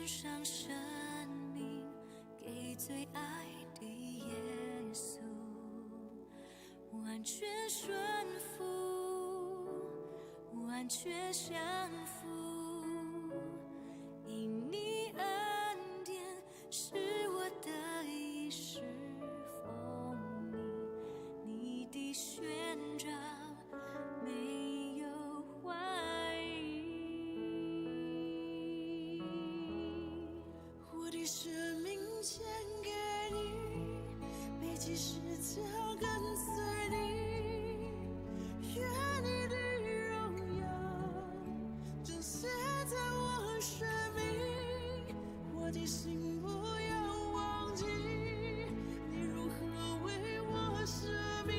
上生命給最愛的耶穌，完全順服，完全降服，因你恩典使我得以侍奉你，你的宣召沒有懷疑。我的生命獻給你，背起十架跟隨你，願你的榮耀彰顯在我生命，我的心不要忘記你如何為我捨命，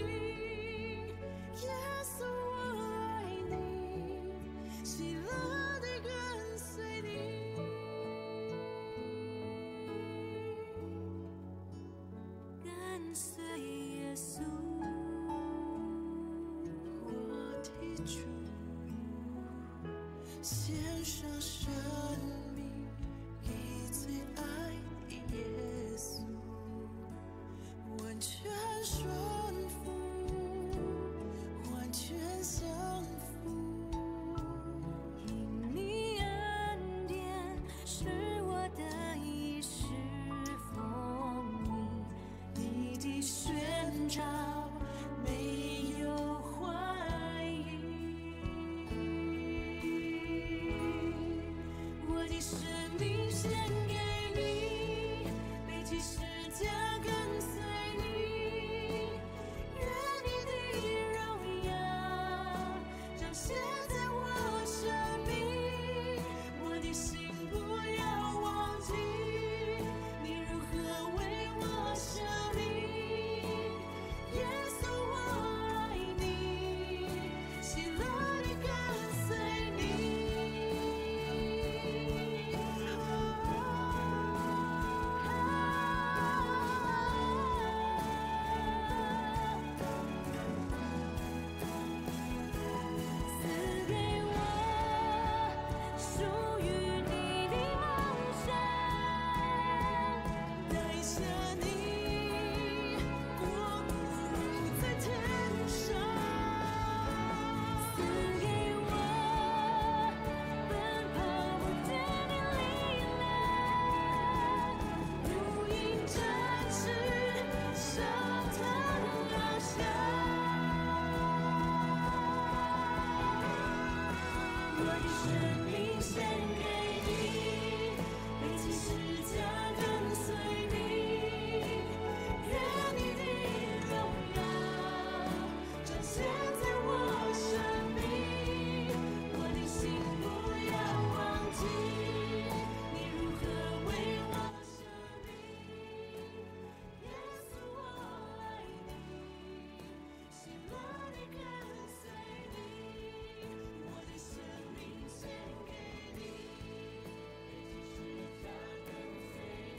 耶穌我愛你，喜樂地跟隨你。跟隨耶穌，我的主，獻上生命給最愛的耶穌，完全順服，完全降服。因你恩典使我得以侍奉你，你的宣召沒有懷疑。我的生命獻給你，背起十架跟隨你，願你的榮耀彰顯在我生命，我的心不要忘記你如何為我捨命，耶穌我愛你，喜樂地跟隨你。賜給我屬於你的夢想，帶下你國度在天上，賜給我奔跑不倦的力量，如鷹展翅，上騰翱翔。我的生命獻給你，背起十架跟隨你，願你的榮耀彰顯在我生命，我的心不要忘記你如何為我捨命，耶穌我愛你，喜樂地跟隨你，我的生命獻給你，背起十架跟隨你，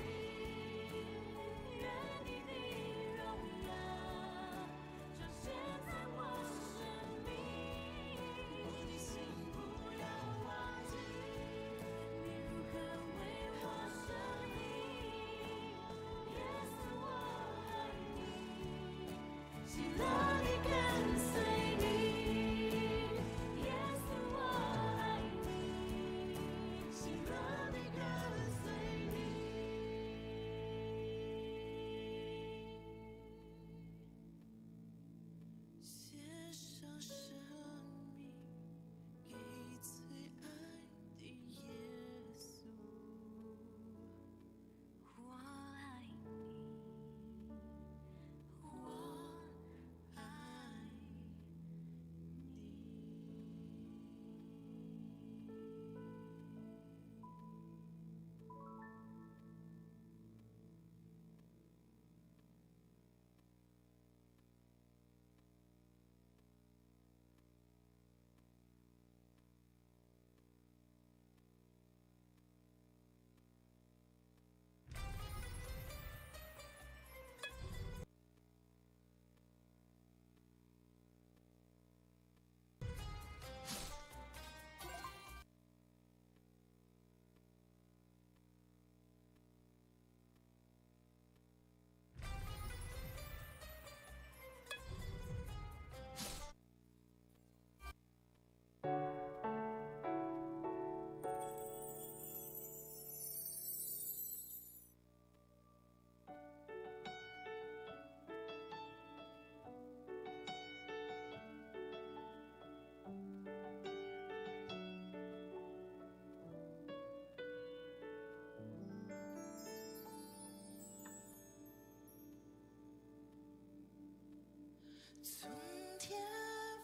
天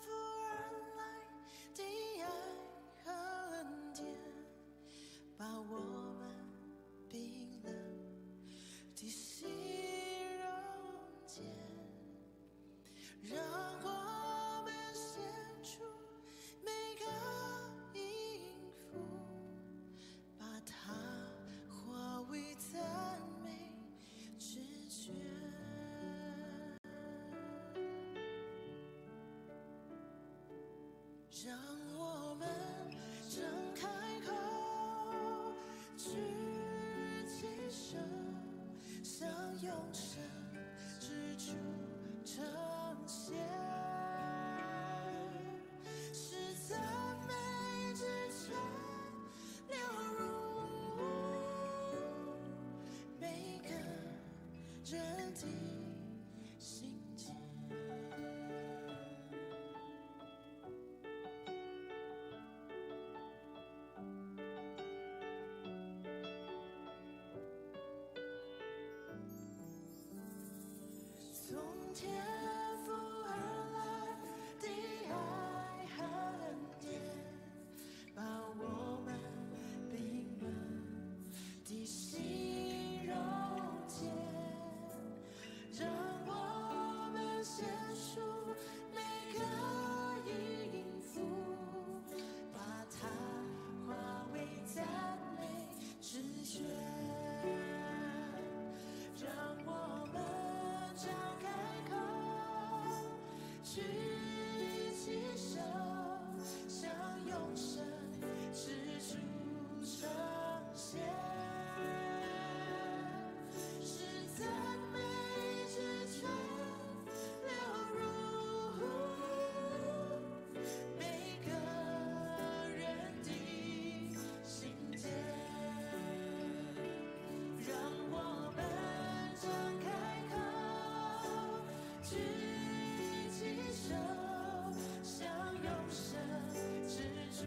父而來的愛和恩典，把我們冰冷的心溶解，讓我們獻出每個音符，把它化為讚美之泉。讓我們張開口，舉起手，向永生之主呈獻，是讚美之泉流入每個人的心間。從天父而來的愛和恩典，把我們冰冷的心溶解，讓我們獻出每個音符，把它化為讚美之泉。讓我們張開口，舉起手，向永生之主呈獻，是讚美之泉流入每個人的心間。讓我們張開口，舉起手，向永生之主。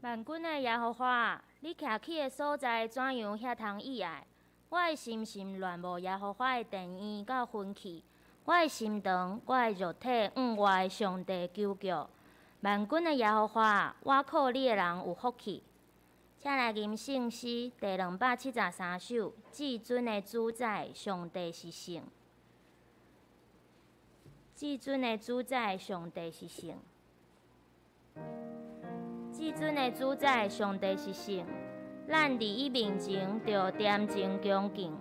萬軍的耶和華，你徛起的所在怎樣遐通意愛？我的心心戀慕耶和華的殿院佮魂氣，我的心腸、我的肉體向我的上帝求告。萬軍的耶和華，倚靠你的人有福氣。請來吟聖詩第273首《至尊的主宰，上帝是聖》。至尊的主宰，上帝是聖。至尊的主宰，上帝是聖。咱佇伊面前著恬靜恭敬，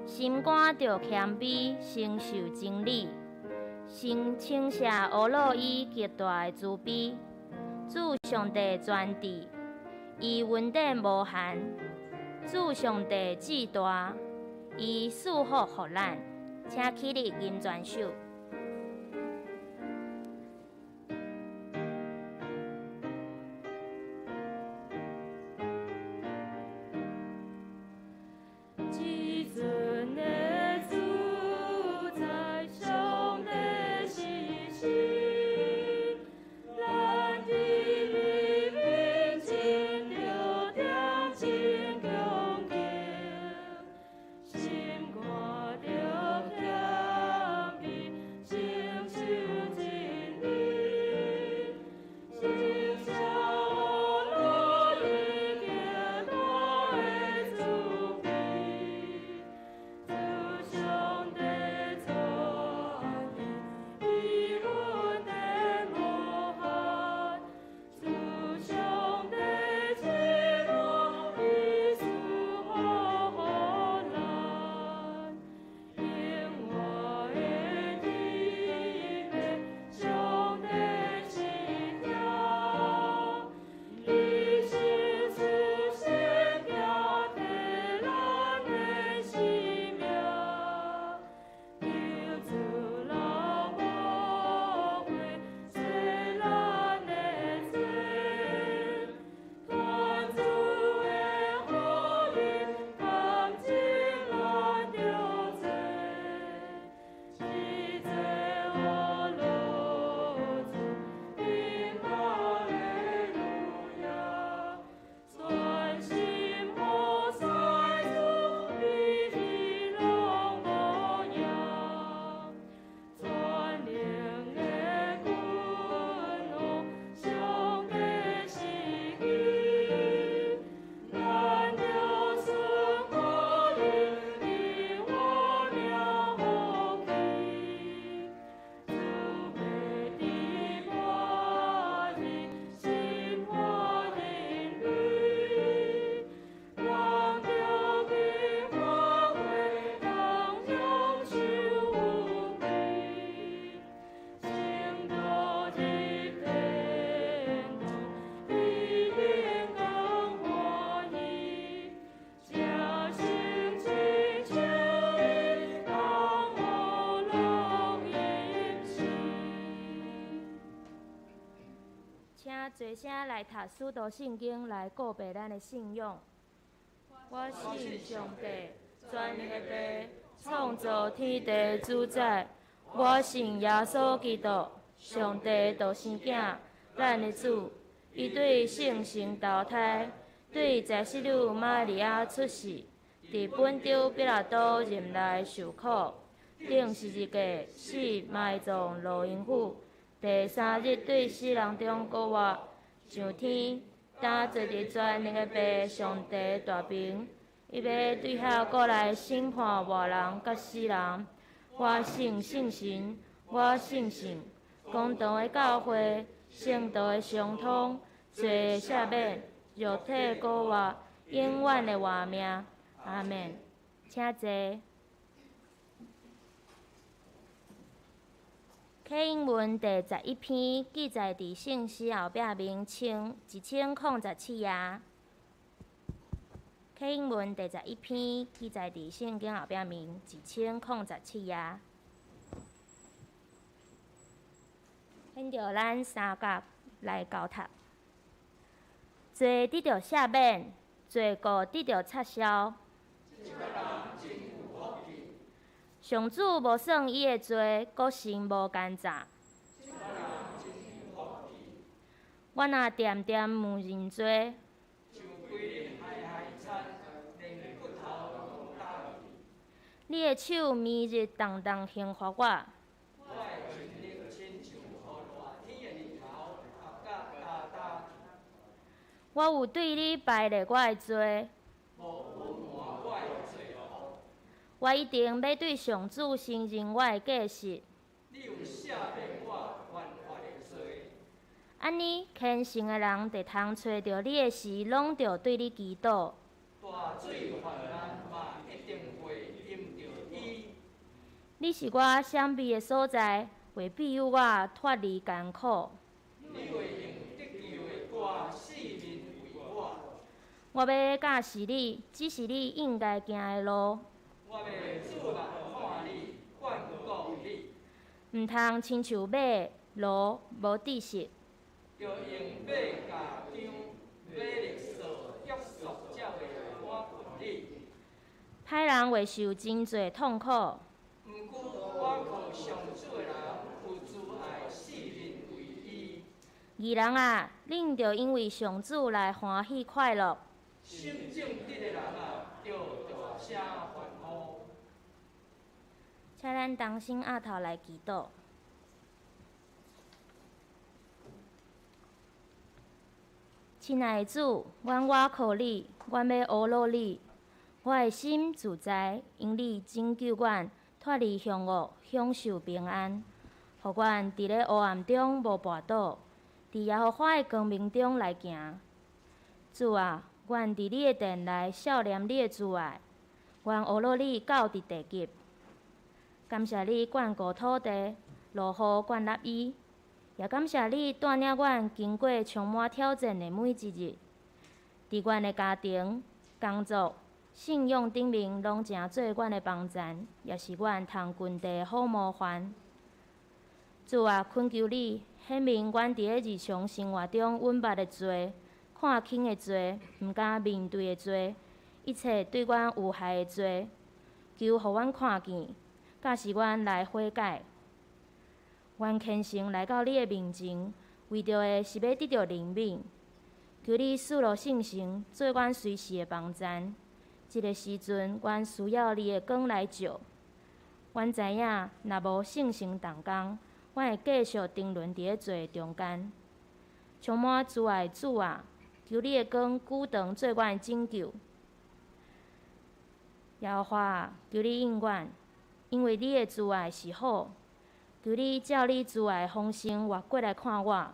心肝著謙卑，承受真理，先稱謝呵咾伊極大的慈悲。主上帝全智，伊恩典無限。主上帝至大，伊賜福予咱。請起立吟全首。至尊的主宰，上帝是聖，咱佇伊面前著恬靜恭敬，心肝著謙卑，承受真理，稱謝呵咾伊極大的慈悲。主上帝全智，伊恩典無限。主上帝至大，伊賜福予咱。永活的天父，上帝是疼，伊親自聖行替咱的生命，求主流寶血洗咱的罪，傳主的福音，乾淨咱著罪，是這呵咾主的哈利路亞，全心服侍主，比彼攏無影。全能的君王，上帝是義，咱著順服伊，伊活命福氣。主欲佇末日審判人類，人著經發會同享受富貴，聖徒入天堂，必定更歡喜。這聖親像伊同呵咾吟詩。請齊聲來讀使徒信經來告白咱的信仰。我信上帝，全能的父，創造天地的主宰。我信耶穌基督，上帝獨生囝，咱的主。伊對聖神投胎，對在聖女瑪利亞出世，佇本丟彼拉多任內受苦，釘十字架，死埋葬落陰府，第三日對死人中復活，上天，擔坐佇全能的父上帝大爿，伊欲對遐閣來審判活人佮死人。我信聖神，我信聖公堂的教會，聖徒的相通，罪的赦免，肉體復活，永遠的活命。阿們。請坐。啟應文第11篇記載佇聖詩後壁面1007頁。啟應文第十一篇記載佇聖經後壁面1007頁。現著咱三角來交讀。罪得著赦免，罪過得著擦消。上主無算伊的罪，閣心無奸詐。我若恬恬問認罪，你的手暝日重重刑罰我。我有對你敗列我的罪。無隱瞞我的罪惡。我一定欲對上主承認我的過失。你有赦免我犯法的罪。按呢，虔誠的人佇通揣著你的時，攏著對你祈禱。大水泛濫嘛，一定會淹著伊。你是我閃避的所在，會庇佑我脫離艱苦。你會用得救的歌四面圍我。我欲教示你，指示你應該行的路。我欲注目看你，堅固你。毋通親像馬、驢無知識。著用馬鉸杖、馬力索約束才會趕困你。歹人會受真濟痛苦。毋過倚靠上主的人有慈愛四面圍伊。義人啊，恁著因為上主來歡喜快樂。心正直的人啊，著大聲歡呼。請咱同心徛頭來祈禱。親愛的主，阮倚靠你，阮欲呵咾你。我的心自在，因你拯救阮脫離兇惡，享受平安，予阮佇咧黑暗中無跋倒，佇耶和華的光明中來行。主啊，阮佇你的殿內數念你的慈愛，阮呵咾你到佇地極。感謝你眷顧土地，落雨灌納伊，也感謝你帶領阮經過充滿挑戰的每一日。佇阮的家庭、工作、信仰頂面，攏成做阮的幫贊，也是阮通跟綴的好模範。主啊，懇求你顯明阮佇咧日常生活中阮捌的罪、看輕的罪、毋敢面對的罪，一切對阮有害的罪，求予阮看見，教示阮來悔改。阮虔誠來到你的面前，為著的是欲得著憐憫。求你賜落聖神，做阮隨時的幫贊。這个時陣，阮需要你的光來照。阮知影，若無聖神同工，阮會繼續沉淪佇咧罪的中間。充滿慈愛的主啊，求你的光久長做阮的拯救。耶和華啊，求你應阮，因為你的慈愛是好。求你照你慈愛的豐盛活過來看我。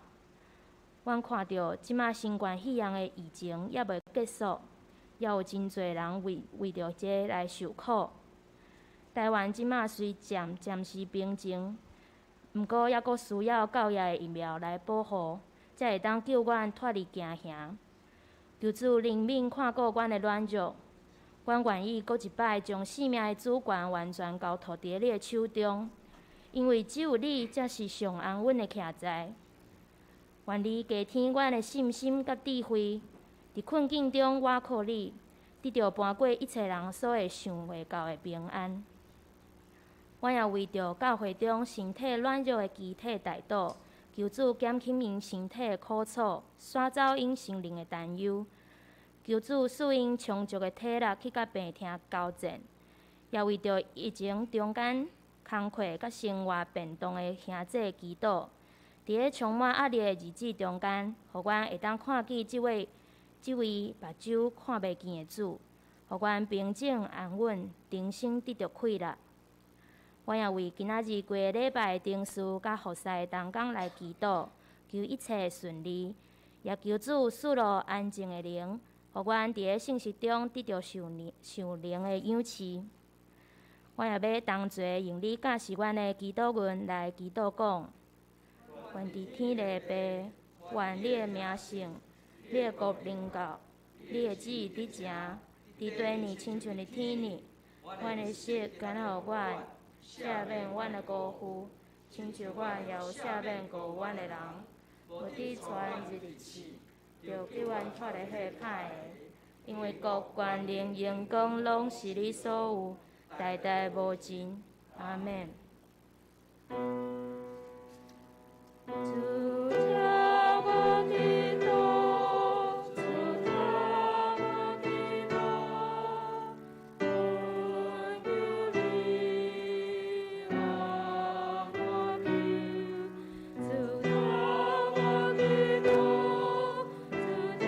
阮看著這馬新冠肺炎的疫情猶未結束，猶有真濟人為為著這來受苦。台灣這馬雖暫暫時平靜，毋過猶閣需要夠額的疫苗來保護，才會當救阮脫離驚嚇。求主憐憫看顧阮的軟弱，阮願意閣一擺將生命的主權完全交託佇你的手中，因為只有你才是上安穩的徛在。願你加添阮的信心佮智慧，佇困境中倚靠你，得著搬過一切人所會想袂到的平安。阮也為著教會中身體軟弱的肢體代禱，求主減輕𪜶身體的苦楚，徙走𪜶心靈的擔憂。求主賜𪜶充足的體力去佮病痛交戰，也為著疫情中間工課佮生活變動的兄弟祈禱。佇咧充滿壓力的日子中間，予阮會當看見這位這位目睭看袂見的主，予阮平靜安穩，重新得著氣力。我也為今仔日規个禮拜的定事佮服侍的同工來祈禱，求一切順利，也求主賜落安靜的靈，予阮佇咧信息中得著屬靈屬靈的養飼。我也欲同齊用你教示阮的祈禱文來祈禱講：願佇天的父，願你的名聖，你的國臨到，你的旨意佇成，佇地呢親像佇天呢。阮的食干予阮，赦免阮的辜負，親像阮也有赦免辜負阮的人。無得帶阮入去試，著救阮脫離彼个歹的。因為國權能榮光攏是你所有，代代無盡。阿們。主聽我祈禱，主聽我祈禱，懇求你予我求。主聽我祈禱，主聽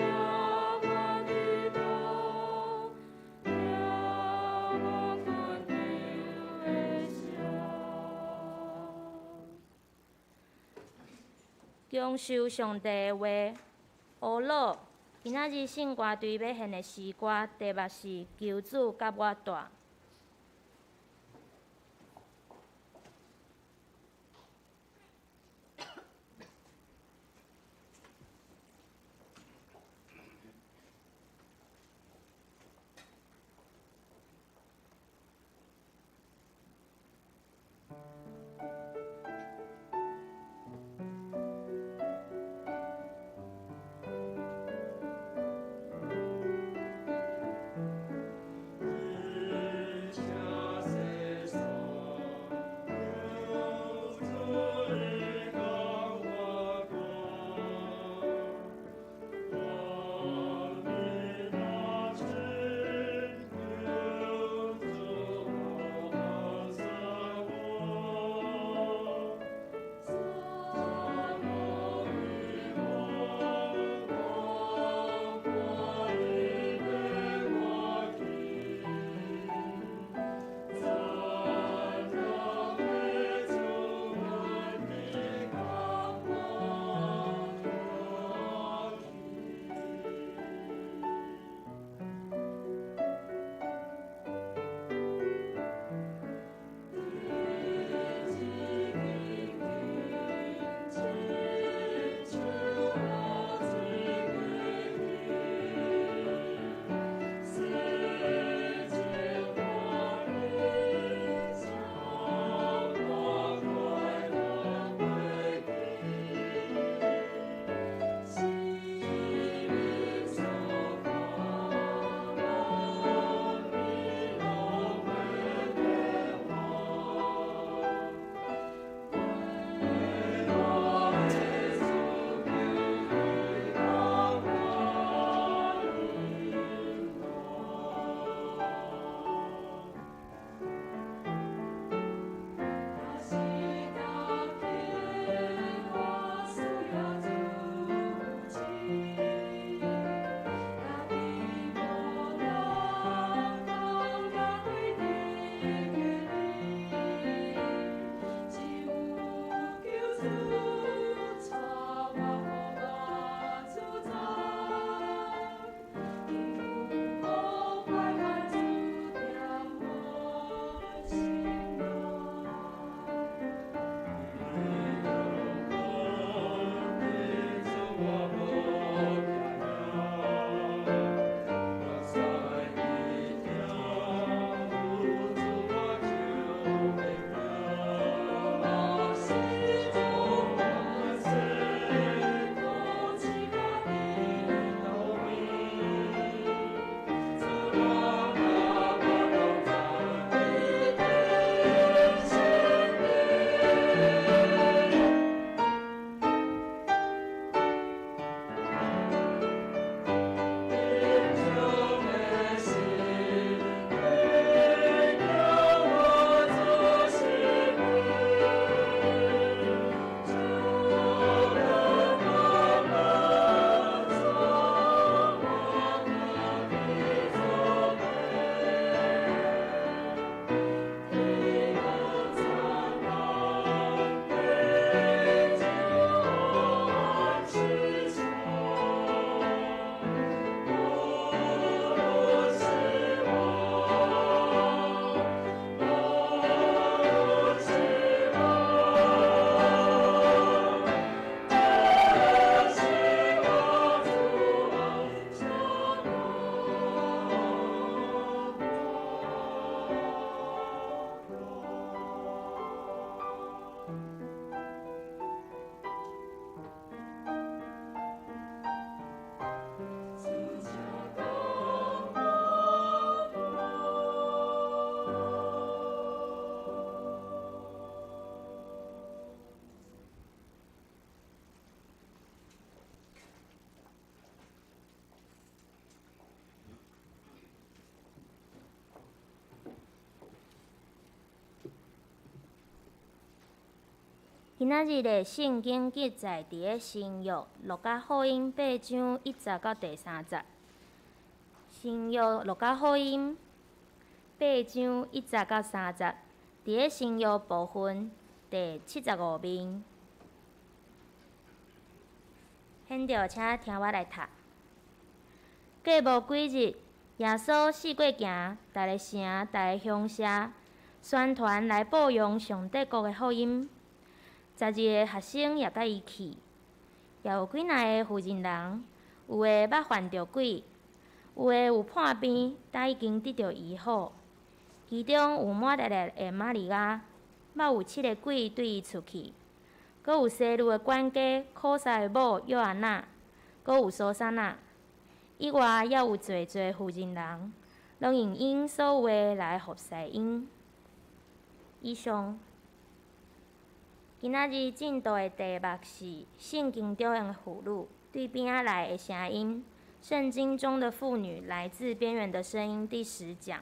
重受上帝的話。呵咾，今仔日聖歌隊欲獻的詩歌，題目是求主佮我蹛。今仔日的聖經記載佇咧新約路加福音八章一節到第三節。新約路加福音八章一節到三節，佇咧新約部分第75面。現在請聽我來讀。過無幾日，耶穌四界行，逐个城、逐个鄉社，宣傳來報揚上帝國的福音。12个學生也佮伊去，也有幾若个婦人人，有的捌犯著鬼，有的有破病，但已經得著醫好。其中有抹大拉的瑪利亞，捌有七个鬼對伊出去，閣有西律的管家苦撒的某約阿納，閣有蘇珊娜。以外，猶有濟濟婦人人，攏用𪜶所有的來服侍𪜶。以上，今仔日進度的題目是聖經中的婦女對邊仔來的聲音，聖經中的婦女來自邊緣的聲音第10講。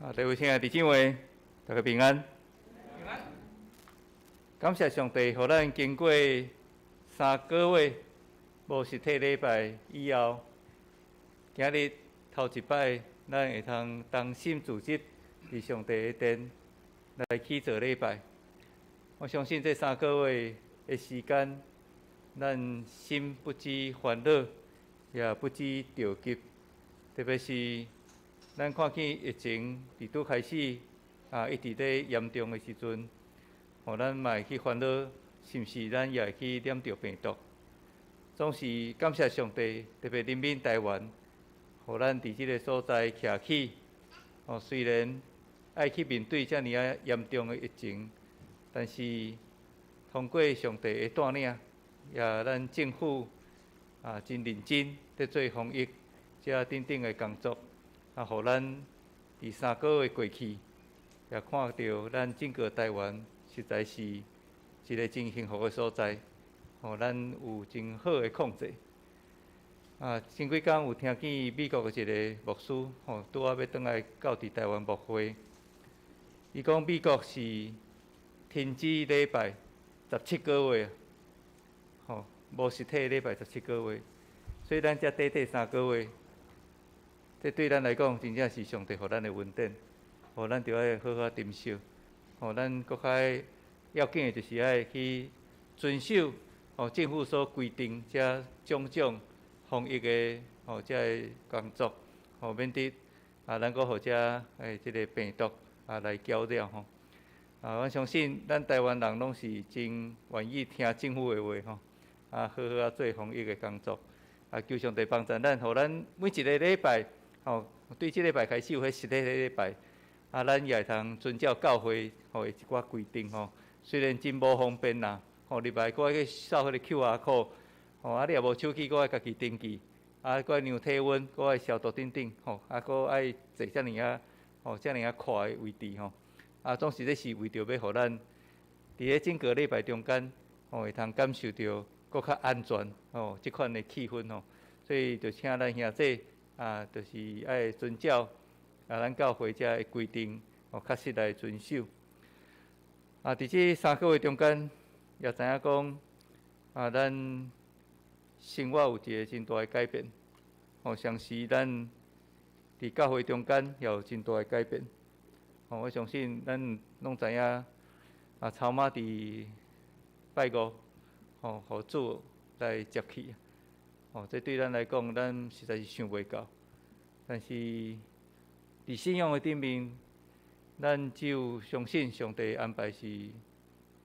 啊，各位親愛的弟兄姊妹，大家平安。平安。感謝上帝，予咱經過3個月無實體禮拜以後，今日頭一擺，咱會通同心組織佇上帝的殿來去做禮拜。我相信這3個月的時間，咱心不止煩惱，也不止著急，特別是咱看見疫情佇拄開始啊，一直咧嚴重的時陣，吼，咱嘛會去煩惱，是毋是咱也會去染著病毒？總是感謝上帝，特別憐憫台灣，予咱佇這个所在徛起。吼，雖然愛去面對遮爾仔嚴重的疫情，但是通過上帝的帶領，也咱政府啊真認真佇做防疫這等等的工作。啊，予咱佇3個月過去，也看著咱整個台灣實在是一個真幸福的所在，予咱有真好的控制。啊，前幾工有聽見美國的一個牧師，吼，拄仔欲轉來到佇台灣牧會，伊講美國是停止禮拜17個月，吼，無實體禮拜17個月，所以咱才短短3個月。這對咱來講，真正是上帝予咱的恩典，予咱著愛好好珍惜。予咱閣較要緊的，就是愛去遵守吼政府所規定這種種防疫的吼這个工作，吼免得啊，咱閣予這這个病毒啊來攪擾吼。啊，我相信咱台灣人攏是真願意聽政府的話吼，啊，好好啊做防疫的工作。啊，求上帝幫助咱，予咱每一个禮拜。吼，對這禮拜開始有彼實體禮拜，啊，咱也會通遵照教會吼的一寡規定吼。雖然真無方便啦，吼，入來閣愛去掃彼個 QR code，吼，啊，你也無手機，閣愛家己登記，啊，閣愛量體溫，閣愛消毒等等，吼，啊，閣愛坐遮爾仔，吼，遮爾仔闊的位置吼，啊，總是這是為著欲予咱佇咧整個禮拜中間，吼，會通感受著閣較安全，吼，這款的氣氛吼，所以就請咱兄弟。啊，就是愛遵照啊，咱教會遮的規定，哦，確實來遵守。啊，佇這3個月中間，也知影講，啊，咱生活有一個真大的改變。哦，同時咱佇教會中間也有真大的改變。哦，我相信咱攏知影，啊，草媽佇拜五，吼，予主來接去。哦，這對咱來講，咱實在是想袂到。但是佇信仰的頂面，咱只有相信上帝安排是，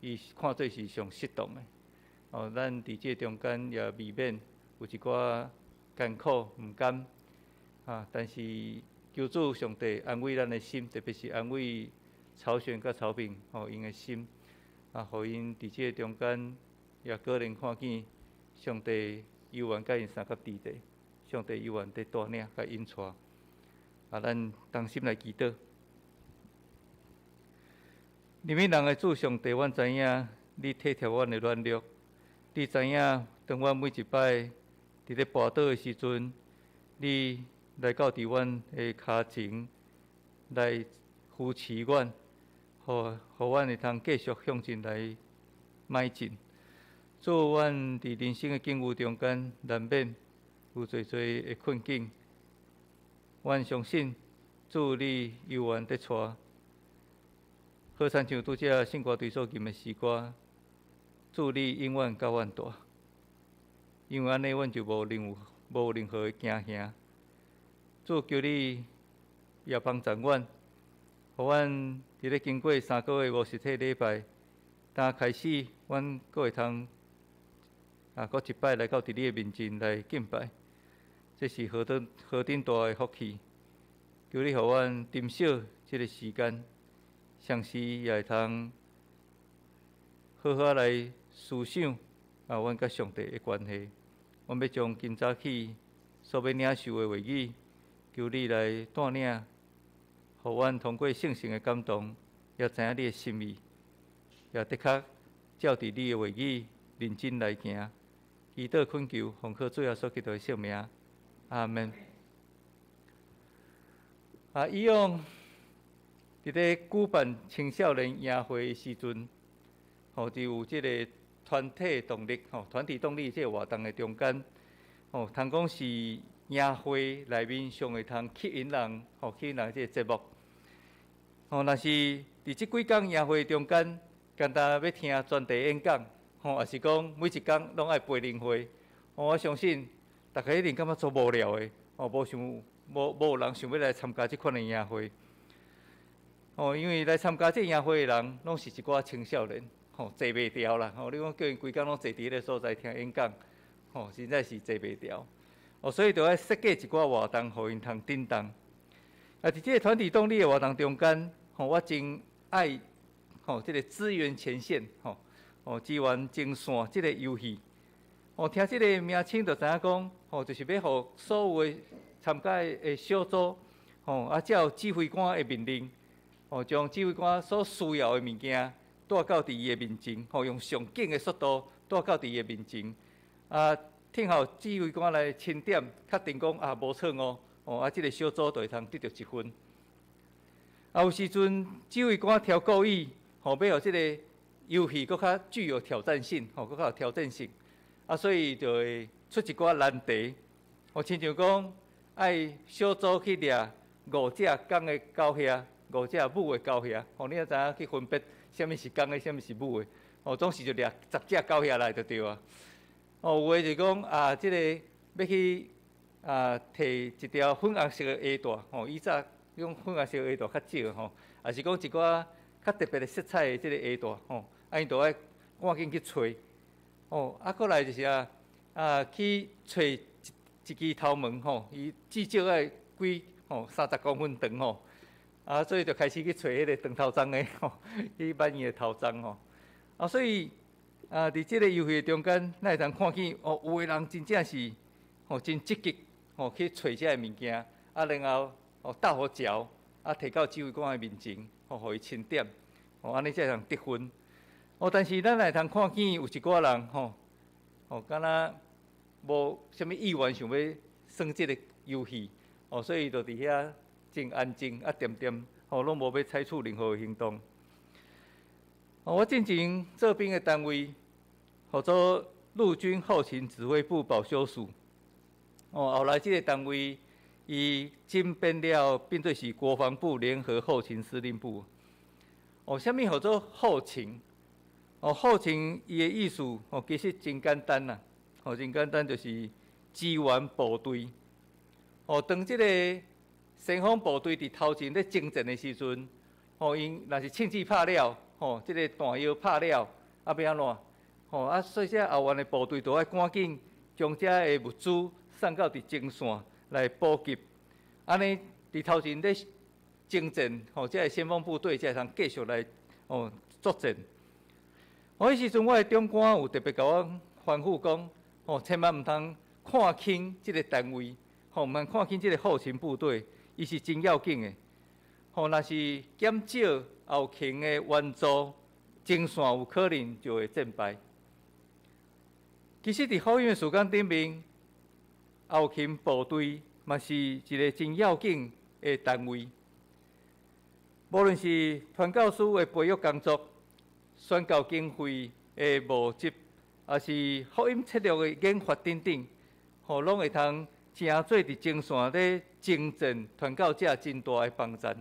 伊看做是上適當的。哦，咱佇這中間也未免有一寡艱苦、毋甘啊。但是求主上帝安慰咱的心，特別是安慰曹璇佮曹炳吼𪜶的心，啊，予𪜶佇這中間也果然看見上帝。猶原佮𪜶相佮佇咧，上帝猶原佇帶領佮引帶，啊，咱同心來祈禱。憐憫人的主上帝，阮知影你體貼阮的軟弱，你知影當阮每一擺佇咧跋倒的時陣，你來到佇阮的跤前來扶持阮，予阮會通繼續向前來邁進。主，阮佇人生的境遇中間，難免有濟濟的困境。阮相信主你猶原佇帶，好親像拄才聖歌隊所吟的詩歌，主你永遠佮阮蹛，因為按呢，阮就無任何的驚嚇。主，求你也幫助阮，予阮佇咧經過3個月無實體禮拜，當開始，阮閣會通閣一擺來到佇你的面前來敬拜，這是何等何等大的福氣！求你予阮珍惜這個時間，同時也會通好好來思想阮佮上帝的關係。阮欲將今早起所欲領受的話語，求你來帶領，予阮通過聖神的感動，也知影你的心意，也的確照佇你的話語認真來行。祈禱懇求，奉靠主耶穌基督的聖名，阿門。以往佇咧舉辦青少年營會的時陣，就有這个團體動力，團體動力這个活動的中間，通講是營會內面上會通吸引人，吸引人這个節目。若是佇這幾工營會中間，干焦欲聽專題演講，抑是講每一工攏愛培靈會，我相信逐家一定感覺足無聊的，無人想欲來參加這款的營會。因為來參加這營會的人，攏是一寡青少年，坐袂牢啦，你講叫𪜶規工攏坐佇彼个所在聽演講，實在是坐袂牢。所以著愛設計一寡活動，予𪜶通振動。佇這个團體動力的活動中間，我真愛這个支援前線，支援前線這个遊戲。聽這个名稱就知影講，就是欲予所有的參加的小組，照指揮官的命令，將指揮官所需要的物件帶到佇伊的面前，用上緊的速度帶到佇伊的面前。聽候指揮官來清點，確定講無錯誤，這个小組就會通得著一分。有時陣指揮官挑故意，欲予這个遊戲閣較具有挑戰性，閣較有挑戰性。所以就會出一寡難題，親像講愛小組去掠五隻公的狗鴞，五隻母的狗鴞，你也知影去分別啥物是公的，啥物是母的，總是就掠10隻狗鴞來就對啊。有的就講這个欲去提一條粉紅色的鞋帶，以早用粉紅色的鞋帶較少，抑是講一寡較特別的色彩的這个鞋帶，𪜶就愛趕緊去揣。閣來就是去揣一支頭毛，伊至少愛幾30公分長，所以就開始去揣彼个長頭鬃的，去挽伊的頭鬃。所以佇這个遊戲中間，咱會通看見，有的人真正是真積極，去揣這个物件，然後鬥予棹，提到指揮官的面前，予伊清點，按呢才會通得分。但是咱會通看見有一寡人，敢若無啥物意願想欲耍這个遊戲，所以就佇遐真安靜，恬恬，攏無欲採取任何行動。我進前做兵的單位，號做陸軍後勤指揮部保修署。後來這个單位伊整編了，變做是國防部聯合後勤司令部。啥物號做後勤？後勤伊的意思，其實真簡單啦，真簡單，就是支援部隊。當這个先鋒部隊佇頭前咧征戰的時陣，𪜶若是槍支拍了，這个彈藥拍了，欲按怎？所以這後援的部隊就愛趕緊將這个物資送到佇前線來補給。按呢，佇頭前咧征戰，這个先鋒部隊才會通繼續來作戰。彼時陣，我的長官有特別共我吩咐講，千萬毋通看輕這个單位，毋通看輕這个後勤部隊，伊是真要緊的。若是減少後勤的援助，前線有可能就會戰敗。其實佇福音的事工頂面，後勤部隊嘛是一个真要緊的單位。無論是傳教士的培育工作、宣教經費的募集，抑是福音策略的研發等等，吼，攏會通成做佇前線咧征戰傳教者真大的幫贊。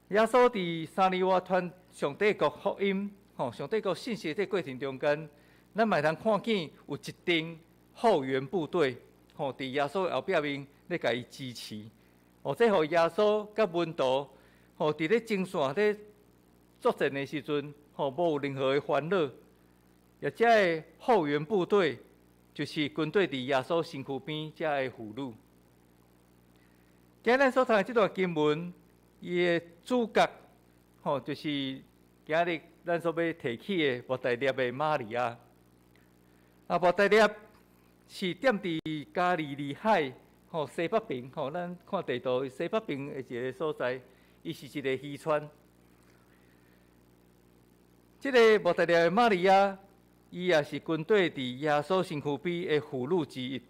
耶穌佇3年外傳上帝國福音，吼，上帝國信息的這過程中間，咱嘛會通看見有一支後援部隊，吼，佇耶穌後壁面咧共伊支持。哦，這予耶穌佮門徒，吼，佇咧前線咧作戰的時陣，吼，無有任何的煩惱。也這个後援部隊，就是跟綴佇耶穌身軀邊遮的婦女。今日咱所讀的這段經文，伊的主角，吼，就是今日咱所欲提起的抹大拉的瑪利亞。啊，抹大拉是踮佇加利利海，吼，西北邊，吼，咱看地圖，西北邊的一个所在，伊是一个漁村。這个抹大拉的瑪利亞，伊也是跟綴佇耶穌身軀邊的婦女之一。予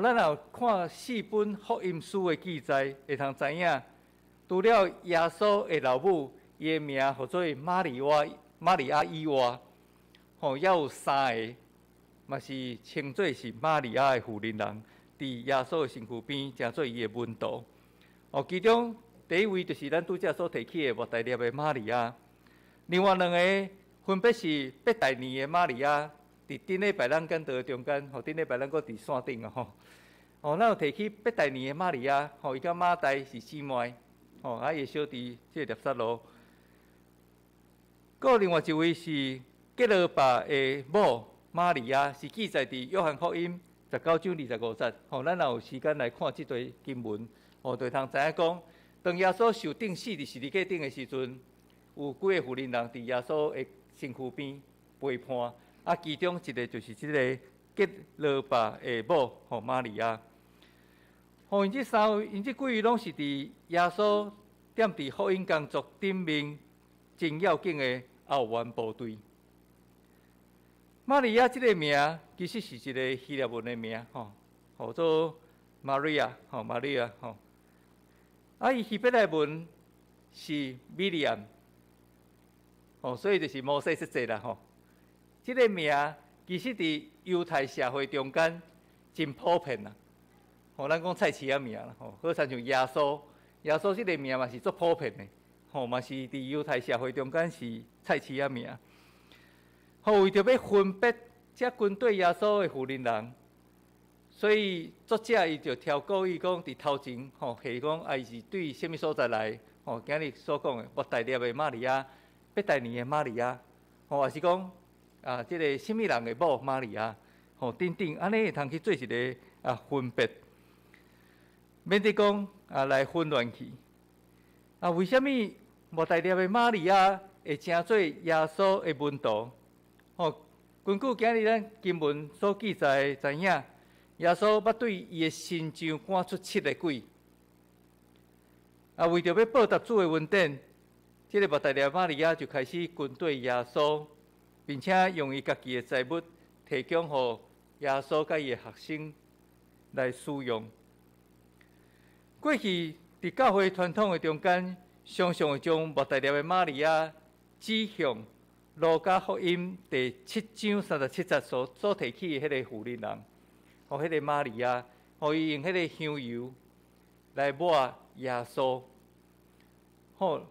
咱若看四本福音書的記載，會通知影，除了耶穌的老母，伊的名號做瑪利亞，瑪利亞以外，吼，猶有三个，嘛是稱做是瑪利亞的婦人人，佇耶穌的身軀邊，成做伊的門徒。哦，其中第一位就是咱拄才所提起的抹大拉的瑪利亞，另外兩个分別是伯大尼的瑪利亞，佇頂禮拜咱講道中間，吼，頂禮拜咱閣佇線頂啊吼。哦，咱有提起伯大尼的瑪利亞，吼，伊佮馬大是姊妹，吼，啊，伊的小弟這个拉撒路。閣另外一位是結羅巴的某瑪利亞，是記載佇約翰福音19章25節。吼，咱若有時間來看這段經文，吼，就會通知影講，當耶穌受釘死佇十字架頂的時陣，有幾個婦人人佇耶穌的身軀邊陪伴，啊，其中一個就是這个結羅巴的某吼瑪利亞。吼，𪜶這三位，𪜶這幾位攏是佇耶穌踮佇福音工作頂面真要緊的後援部隊。瑪利亞這个名其實是一个希臘文的名，吼，號做 Maria，吼，瑪利亞，吼。啊，伊希伯來文是米利暗，吼，所以就是摩西十誡啦，吼。這个名其實佇猶太社會中間真普遍啦。吼，咱講菜市仔名啦，吼，好親像耶穌，耶穌這个名嘛是足普遍的，吼，嘛是佇猶太社會中間是菜市仔名。吼，為著欲分別這跟綴耶穌的婦人人，所以作者伊就挑故意講佇頭前，吼，提講啊，伊是對啥物所在來，吼，今日所講的抹大拉的瑪利亞，伯大尼的瑪利亞，吼，抑是講啊，這个啥物人的某瑪利亞，吼，等等，按呢會通去做一个啊分別，免得講啊來混亂去。啊，為啥物抹大拉的瑪利亞會成做耶穌的門徒？吼，根據今日咱經文所記載的知影，耶穌捌對伊的身上趕出七个鬼。啊，為著欲報答主的恩典，這个抹大拉瑪利亞就開始跟綴耶穌，並且用伊家己的財物提供予耶穌佮伊的學生來使用。過去佇教會傳統的中間，常常會將抹大拉的瑪利亞指向路加福音第7章37節所提起的彼个婦人人，予彼个瑪利亞，予伊用彼个香油來抹耶穌。好，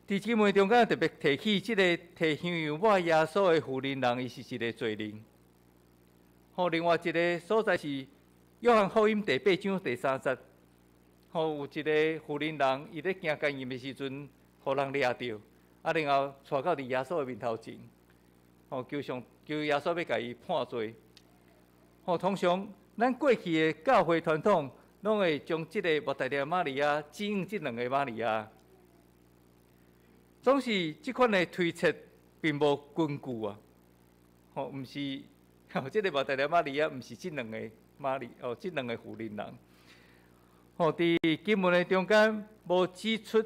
佇經文中間特別提起這个提香油抹耶穌的婦人人，伊是一个罪人。好，另外一个所在是約翰福音第8章第3節，好，有一个婦人人，伊咧行姦淫的時陣，予人掠著。啊，然後帶到佇耶穌的面頭前，吼，求上求耶穌欲共伊判罪。吼，通常咱過去的教會傳統，攏會將這个抹大拉瑪利亞指向這兩个瑪利亞。總是這款的推測並無根據啊！吼，毋是，吼，這个抹大拉瑪利亞毋是這兩个瑪利，哦，這兩个婦人人。吼，佇經文的中間無指出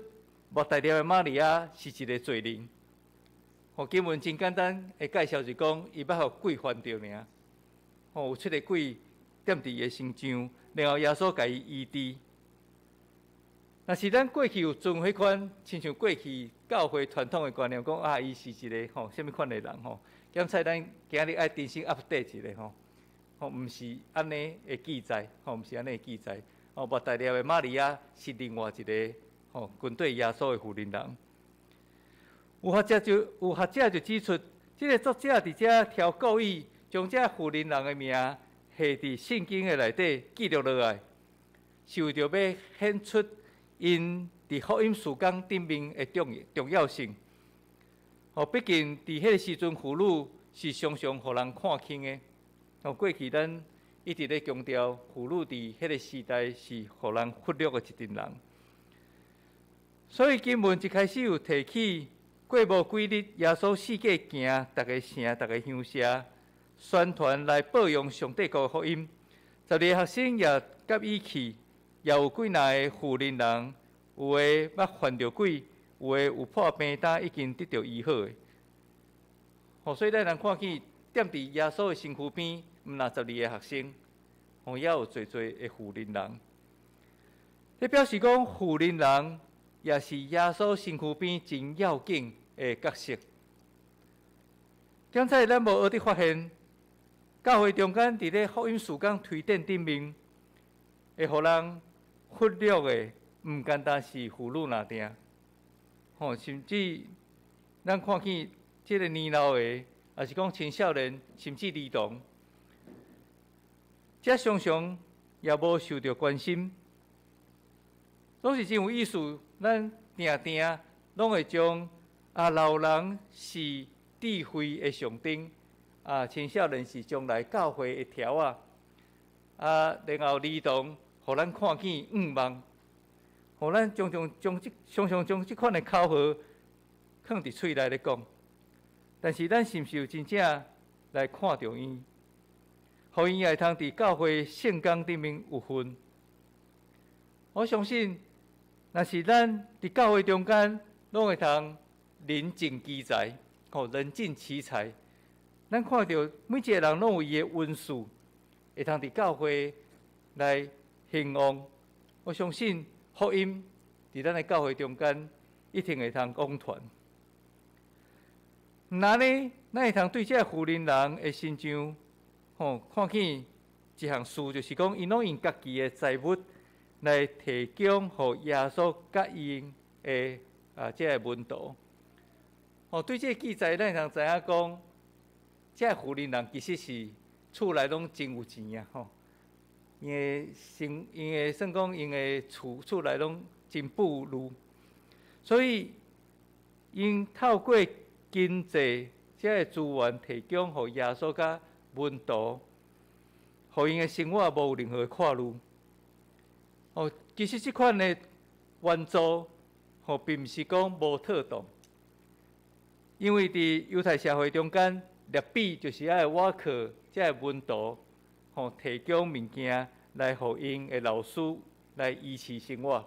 抹大拉的瑪利亞是一个罪人，吼，經文真簡單的介紹就講，伊捌予鬼煩著爾，吼，有七个鬼踮佇伊的身上，然後耶穌共伊醫治。若是咱過去有遵彼款，親像過去教會傳統的觀念，講啊，伊是一个吼，啥物款的人吼？檢採咱今日愛重新 update 一下吼，吼，毋是按呢的記載，吼，毋是按呢的記載。哦，抹大拉的瑪利亞是另外一个吼，跟綴耶穌的婦人人。有學者就指出，這个作者佇遮挑故意將這婦人人的名下佇聖經的內底記錄落來，是為著欲顯出𪜶佇福音事工頂面的重要性。哦，畢竟佇彼个時陣，婦女是常常予人看輕的。哦，過去咱一直咧強調，婦女佇彼个時代是予人忽略的一陣人。所以經文一開始有提起，過無幾日，耶穌四界行，逐个城、逐个鄉社，宣傳來報揚上帝國的福音。12个學生也佮伊去，也有幾若个婦人人，有的捌犯著鬼，有的有破病擔已經得著醫好的。吼，所以咱通看見，踮佇耶穌的身軀邊，毋但十二個學生，吼，也有濟濟的婦人人。這表示講，婦人人也是耶穌身軀邊真要緊的角色。剛才咱無學佇發現，教會中間佇咧福音事工推展頂面，會予人忽略的，毋單單是婦女爾定，吼，甚至咱看見這个年老的，抑是講青少年，甚至兒童，這常常也無受著關心，攏是真有意思。咱定定攏會將啊老人是智慧的象徵，啊青少年是將來教會的柱仔，啊然後兒童予咱看見向望，予咱常常將這常常將這款的口號囥佇喙內咧講，但是咱是毋是有真正來看著𪜶，予𪜶也會通佇教會聖工頂面有份？我相信，若是咱佇教會中間，攏會通人盡其才，吼，人盡其才。咱看著每一个人攏有伊的恩賜，會通佇教會來興旺。我相信福音佇咱的教會中間，一定會通廣傳。若呢，咱會通對這个婦人人的身上，吼，看見一項事，就是講，𪜶攏用家己的財物來提供予耶穌佮𪜶的啊，這个門徒。吼，對這个記載，咱會通知影講，這个婦人人其實是厝內攏真有錢啊，吼。𪜶的生，𪜶的算講，𪜶的厝內攏真富裕，所以𪜶透過經濟這个資源提供予耶穌佮門徒，予𪜶的生活無任何的掛慮。哦，其實這款的援助，吼，並毋是講無妥當，因為佇猶太社會中間，辣彼就是愛倚靠這个門徒，吼，提供物件來予𪜶的老師來維持生活。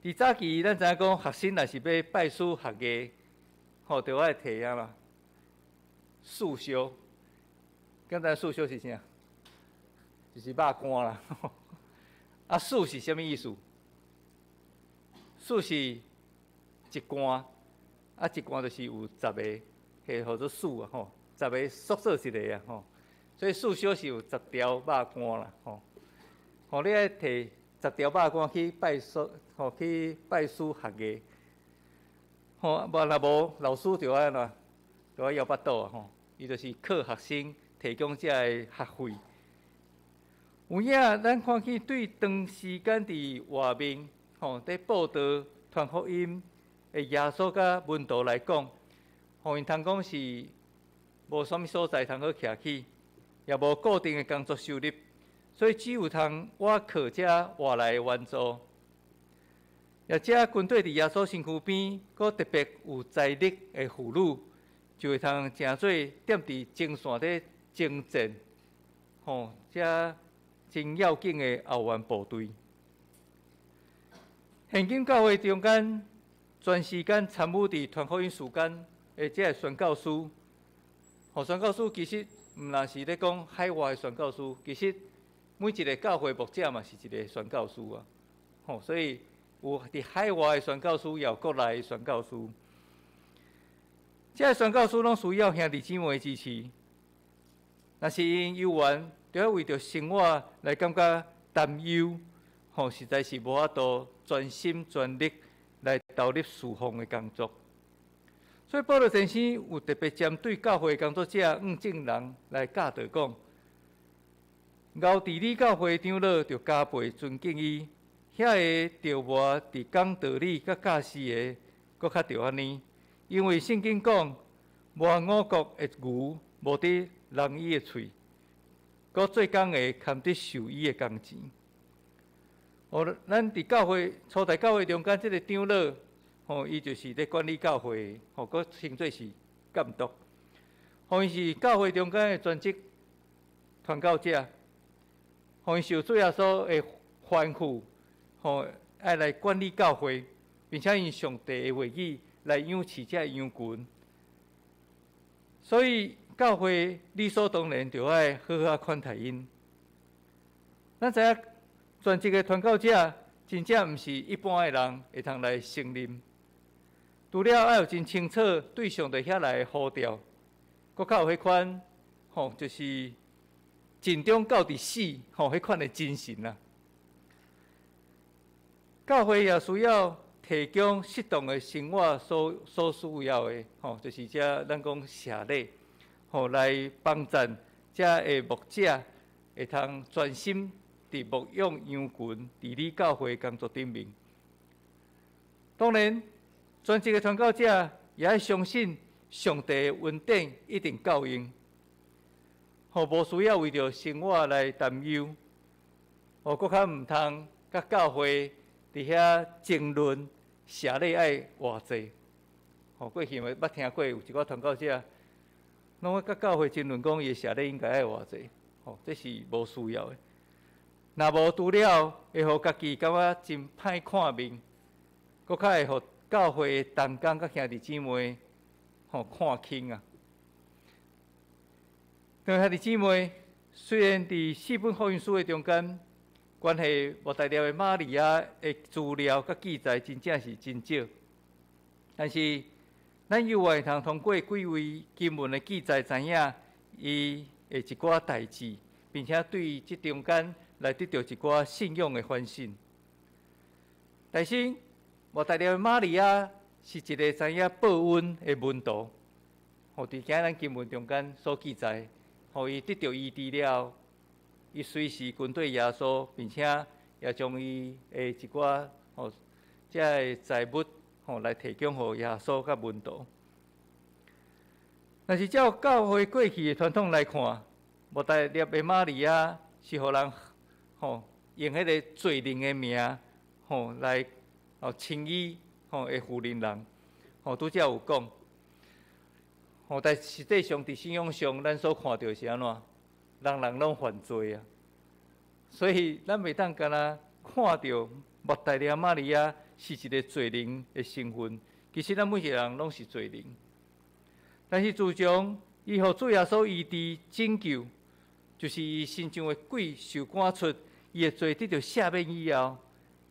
佇早期，咱知影講，學生若是欲拜師學藝，吼，就愛提啥嘛？四燒。敢知四燒是啥？就是肉乾啦。啊，四是啥物意思？四是一罐，啊，一罐就是有十个，彼號做四啊吼，十个縮做一个啊吼，所以四燒是有十條肉乾啦吼。吼，你愛提十條肉乾去拜師，吼，去拜師學藝，吼，無若無老師就愛按怎，就愛枵腹肚啊吼。伊就是靠學生提供這个學費。有影，咱看見對長時間佇外面吼，佇報道傳福音的耶穌佮門徒來講，予𪜶通講是無啥物所在通好徛去，也無固定的工作收入，所以只有通倚靠這外來的援助。也這軍隊佇耶穌身軀邊，閣特別有財力的婦女，就會通成做踮佇前線咧征戰，吼，這真要緊的後援部隊。現今教會中間，全時間參與佇傳福音事工的這个宣教師，吼，宣教師其實毋但是咧講海外的宣教師，其實每一个教會牧者嘛是一个宣教師啊，吼，所以有佇海外的宣教師，也有國內的宣教師。這个宣教師攏需要兄弟姊妹的支持。若是𪜶猶原著愛為著生活來感覺擔憂，吼，實在是無法度專心全力來投入事奉的工作。所以保羅先生有特別針對教會工作者向眾人來教導講：𠢕治理教會長老，著加倍尊敬伊；遐个著磨佇講道理佮教示的，閣較著按呢。因為聖經講，磨五穀的牛無得人伊的喙，閣做工的堪得受伊的工錢。哦，咱佇教會初代教會中間，這个長老，吼，伊就是咧管理教會，吼，閣稱做是監督。吼，伊是教會中間的專職傳教者，吼，伊受主耶穌的吩咐，吼，愛來管理教會，並且用上帝的話語來養飼這羊群。所以教會理所當然就愛好好款待𪜶。咱知影專職的傳教者，真正毋是一般的人會通來勝任。除了愛有真清楚對上帝遐來的呼召，閣較有彼款吼，就是盡忠到佇死吼，彼款的精神啊。教會也需要提供適當的生活所需要的吼，就是這咱講謝禮吼，來幫贊這个牧者會通專心佇牧養羊群、治理教會工作頂面。當然，專職的傳教者也愛相信上帝的恩典一定夠用，吼，無需要為著生活來擔憂，吼，閣較毋通佮教會佇遐爭論謝禮愛偌濟。吼，過去嘛捌聽過有一寡傳教者，攏愛佮教會爭論講伊的謝禮應該愛偌濟，吼，這是無需要的。若無除了會予家己感覺真歹看面，閣較會予教會的同工佮兄弟姊妹吼看輕啊。兄弟姊妹，雖然佇四本福音書的中間，關係抹大拉的瑪利亞的資料佮記載真正是真少，但是咱猶會通通過幾位經文的記載，知影伊的一寡代誌，並且對這中間來得到一寡信仰的反省。但是，抹大拉的瑪利亞是一个知影報恩的門徒。吼，佇今咱經文中間所記載，予伊得著醫治了，伊隨時跟綴耶穌，並且也將伊的一寡吼，這个財物吼來提供予耶穌佮門徒。若是照教會過去的傳統來看，抹大拉的瑪利亞是予人吼用彼个罪人的名吼來吼稱伊吼的婦人人，吼拄才有講，吼但實際上佇信仰上，咱所看著是按怎？人人攏犯罪啊，所以咱袂當干焦看著抹大拉瑪利亞是一个罪人的身份。其實咱每一个人攏是罪人，但是自從伊予主耶穌醫治拯救，就是伊身上的鬼受趕出，伊的罪得著赦免以後，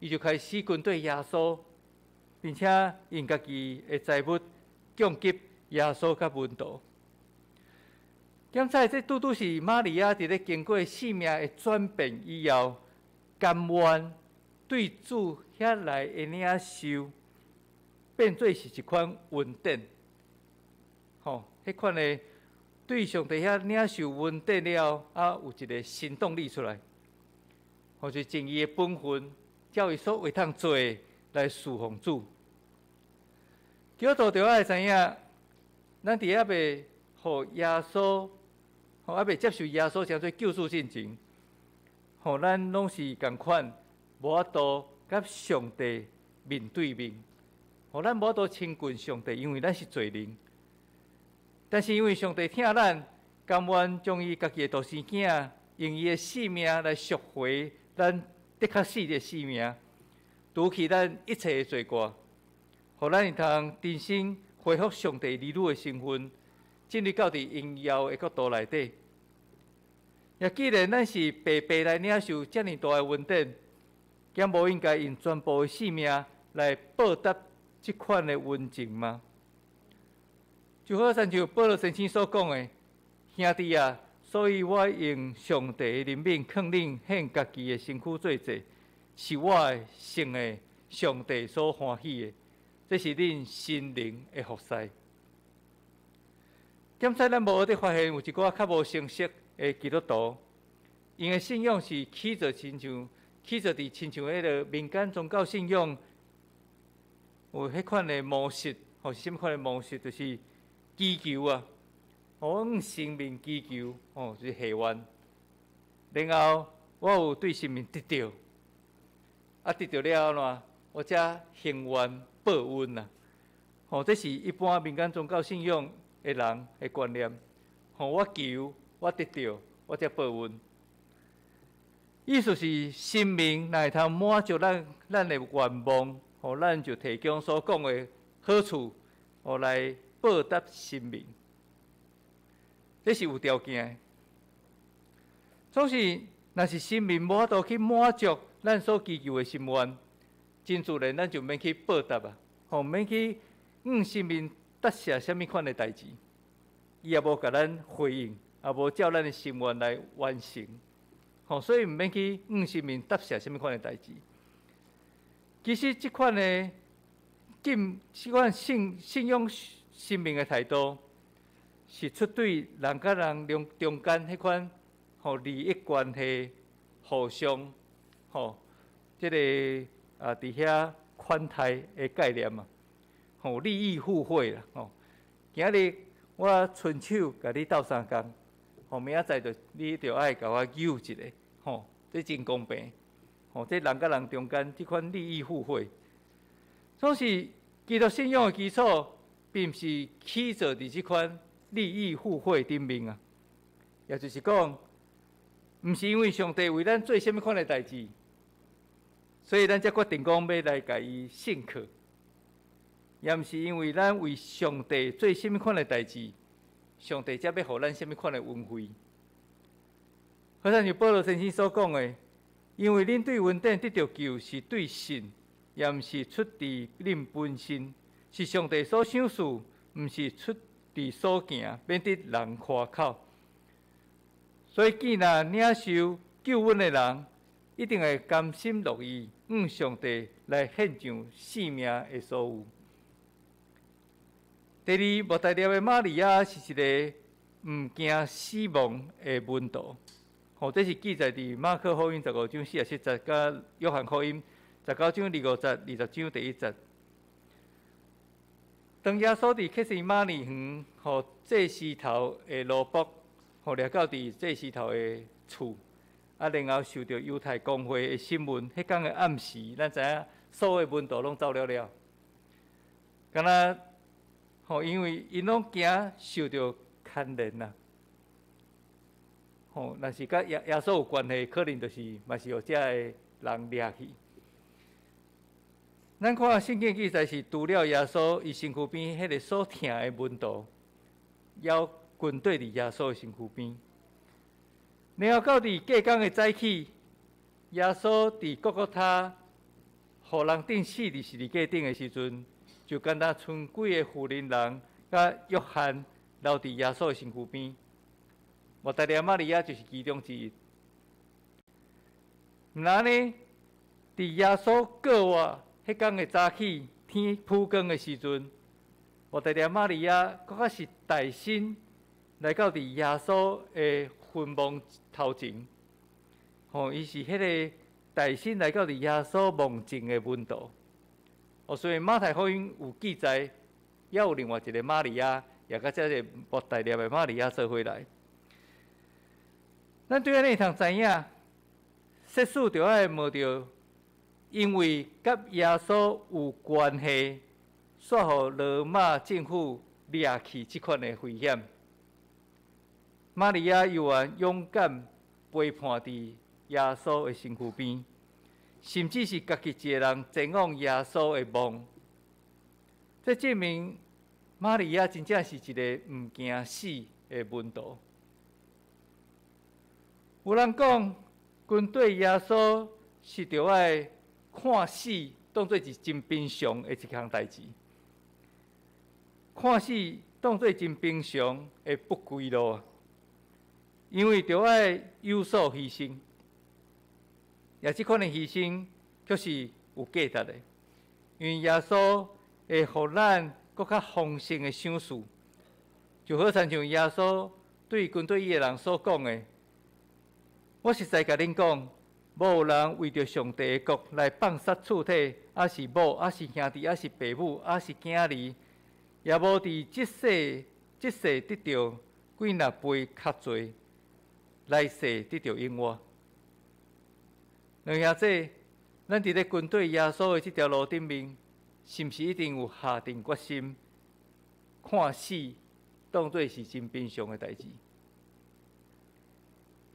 伊就開始跟綴耶穌，並且用家己的財物供給耶穌佮門徒。檢查這拄拄是瑪利亞佇咧經過生命的轉變以後，甘願對主遐來的領受，變做是一款恩典。吼，彼款的對上帝遐領受恩典了，啊，有一个行動力出來，或者盡伊的本分，照伊所會通做的來侍奉主。基督徒著愛知影，咱佇猶未予耶穌，吼，猶未接受耶穌成做救主進前，吼，咱攏是仝款，無法度佮上帝面對面，吼，咱無法度親近上帝，因為咱是罪人。但是因為上帝疼咱，甘願將伊家己的獨生囝，用伊的性命來贖回咱的確死的性命，除去咱一切的罪過，予咱會通重新恢復上帝兒女的身份，進入到佇榮耀的國度內底。也既然咱是白白來領受遮爾大的恩典，敢無應該用全部的性命來報答這款的恩情嗎？就好親像保羅先生所講的，兄弟啊，所以我用上帝的憐憫，勸恁獻家己的身軀做祭，是活的聖的上帝所歡喜的，這是恁心靈的服侍。檢測咱無學得發現有一寡較無成熟的基督徒，𪜶的信仰是起做伫親像彼个民間宗教信仰有彼款的模式，吼，是啥物款的模式？就是祈求啊，我用神明祈求，吼，就是許願。然後我有對神明得著，啊，得著了後呢，我才還願報恩啊。吼，這是一般民間宗教信仰的人的觀念。吼，我求，我得著，我才報恩。意思是神明若會通滿足咱的願望，吼，咱就提供所講的好處，吼，來報答神明。這是有條件的。總是，若是神明無法度去滿足咱所祈求的心願，真自然咱就免去報答啊，吼，免去向神明答謝啥物款的代誌，伊也無共咱回應，也無照咱的心願來完成，吼，所以毋免去向神明答謝啥物款的代誌。其實這款的敬，這款信仰神明的態度，是出對人佮人中間彼款吼利益關係互相吼，這个啊佇遐款待的概念嘛，吼，利益互惠啦，吼。今仔日我伸手共你鬥相共，吼，明仔載就你著愛共我救一下，吼，這真公平，吼，這人佮人中間這款利益互惠，總是基督信仰的基礎，並毋是起做佇這款利益互惠頂面啊，也就是講，毋是因為上帝為咱做啥物款的代誌，所以咱才決定講欲來共伊信靠，也毋是因為咱為上帝做啥物款的代誌，上帝才欲予咱啥物款的恩惠。好親像保羅先生所講的，因為恁對恩典得著救是對信，也毋是出自恁本身，是上帝所賞賜，毋是出佇所行，免得人誇口。所以，既然領受救恩的人，一定會甘心樂意，向上帝來獻上性命的所有。第二，抹大拉的瑪利亞是一个毋驚死亡的門徒。吼，這是記載佇馬可福音15章47節，佮約翰福音19章25節、20章第1節。當耶穌佇客西馬尼園，予祭司頭的奴僕，予掠到佇祭司頭的厝，啊，然後受著猶太公會的審問，彼工的暗時，咱知影所有門徒攏走了了，敢若吼，因為𪜶攏驚受著牽連啦。吼，若是佮耶穌有關係，可能就是嘛是予遮的人掠去。咱看聖經記載是，除了耶穌伊身軀邊彼个所疼的門徒，猶跟綴佇耶穌的身軀邊。然後到佇隔工的早起，耶穌佇各各他，予人釘死佇十字架頂的時陣，就敢若賰幾个婦人人佮約翰留佇耶穌的身軀邊。抹大拉瑪利亞就是其中之一。毋若呢，佇耶穌過活彼工的早起，天曝光的時陣，抹大拉瑪利亞閣較是帶身來到佇耶穌的墳墓頭前，吼，伊是彼个帶身來到佇耶穌墓前的門徒。哦，所以馬太福音有記載，猶有另外一个瑪利亞，也佮這个抹大拉的瑪利亞做伙來。咱對按呢會通知影，設使著愛冒著，因為佮耶穌有關係，煞予羅馬政府掠去這款的危險。瑪利亞猶原勇敢陪伴佇耶穌的身軀邊，甚至是家己一个人前往耶穌的墓。這證明瑪利亞真正是一个毋驚死的門徒。有人講，跟綴耶穌是著愛看死當做是真平常的一項代誌，看死當做真平常的不歸路，因為著愛有所犧牲，也這款的犧牲卻是有價值的，因為耶穌會予咱閣較豐盛的賞賜，就好親像耶穌對跟綴伊的人所講的：我實在共恁講，無有人為著上帝的國來放殺厝體，抑是某，抑是兄弟，抑是爸母，抑是囝兒，也無佇這世這世得著幾若倍較濟，來世得著永活。兩兄弟，咱佇咧跟綴耶穌的這條路頂面，是毋是一定有下定決心，看死當做是真平常的代誌？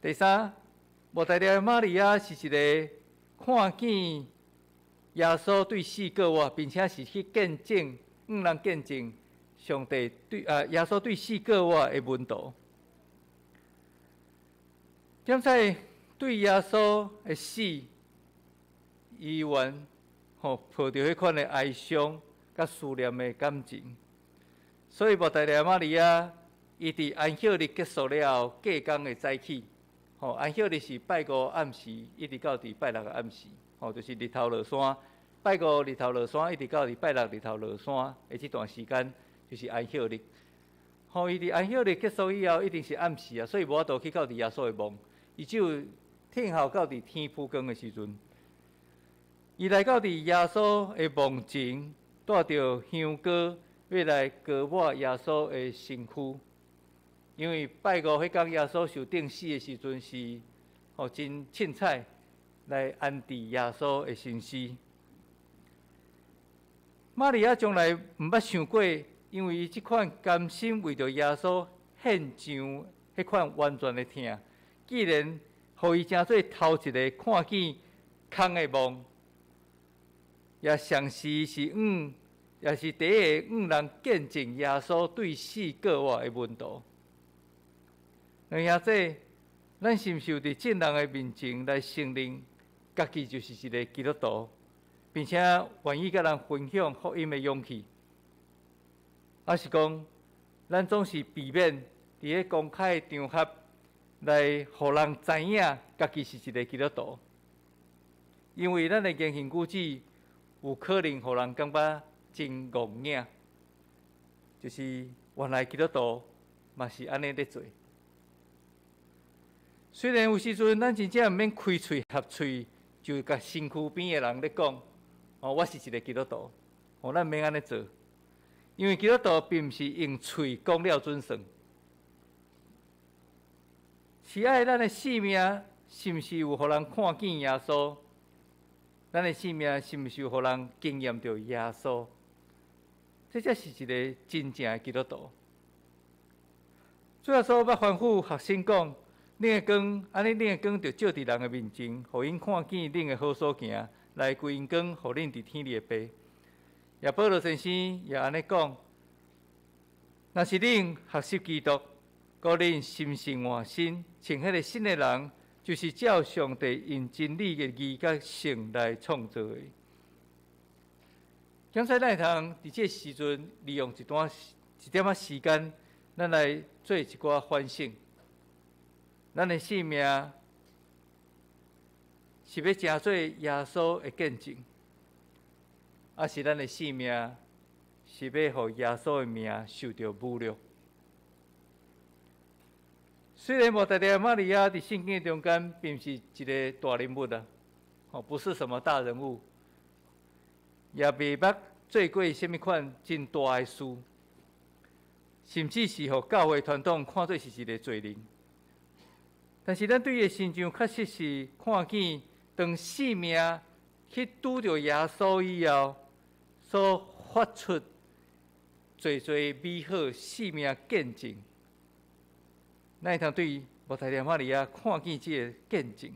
第三，抹大拉瑪利亞是一个看見耶穌對死過活，並且是去見證，向人見證上帝對啊耶穌對死過活的門徒。點解對耶穌的死，伊原吼抱著彼款的哀傷佮思念的感情，所以抹大拉瑪利亞伊佇安息日結束了後，隔工的早起，吼，安息日是拜五暗時一直到佇拜六的暗時，吼，就是日頭落山，拜五日頭落山一直到佇拜六日頭落山的這段時間，就是安息日。吼，伊佇安息日結束以後，一定是暗時啊，所以無法度去到佇耶穌的墓，伊只有聽候到佇天曝光的時陣，伊來到佇耶穌的墓前，帶著香膏，欲來膏抹耶穌的身軀。因為拜五彼工耶穌受釘死的時陣是吼真凊彩來安置耶穌的身屍。瑪利亞從來毋捌想過，因為伊這款甘心為著耶穌獻上彼款完全的疼，竟然予伊成做頭一个看見空的墓，也同時是向，也是第一个向人見證耶穌對死過活的門徒。兩兄弟，咱是毋是有佇眾人的面前來承認家己就是一个基督徒，並且願意佮人分享福音的勇氣？抑是講，咱總是避免佇咧公開場合來予人知影家己是一个基督徒，因為咱的言行舉止有可能予人感覺真戇影，就是原來基督徒嘛是按呢咧做。雖然有時陣咱真正毋免開喙合喙，就共身軀邊的人咧講，哦，我是一个基督徒，哦，咱毋免按呢做，因為基督徒並毋是用喙講了準算，是愛咱的生命是毋是有予人看見耶穌？咱的生命是毋是有予人經驗著耶穌？這才是一个真正的基督徒。主耶穌捌吩咐學生講：恁的光，按呢恁的光著照佇人的面前，予𪜶看見恁的好所行，來歸榮光予恁佇天裡的爸。也保羅先生也按呢講：若是恁學習基督，閣恁心性換新，穿彼个新的人，就是照上帝用真理的義佮聖來創造的。剛才咱會通佇這个時陣，利用一段一點仔時間，咱來做一寡反省。咱的生命是欲成做耶穌的見證，抑是咱的生命是欲予耶穌的名受著侮辱？雖然抹大拉瑪利亞佇聖經中間並毋是一个大人物啊，吼，不是什麼大人物，也未捌做過啥物款真大的事，甚至是予教會傳統看做是一个罪人。但是咱對伊的身上確實是看見，當生命去拄著耶穌以後，所發出濟濟美好生命見證。咱會通對抹大拉瑪利亞看見這个見證。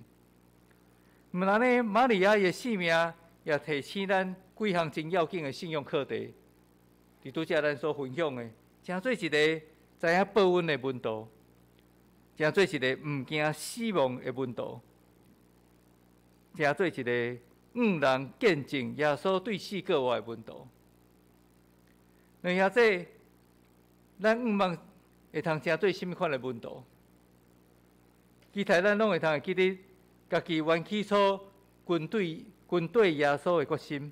毋但按呢，瑪利亞的生命也提醒咱幾項真要緊的信仰課題。伫拄才咱所分享的，成做一个知影報恩的門徒，成做一個毋驚死亡的門徒，成做一個向人見證耶穌對死閣活的門徒。兩兄弟，咱向望會通成做啥物款的門徒？期待咱攏會通會記得家己原起初跟對耶穌的決心。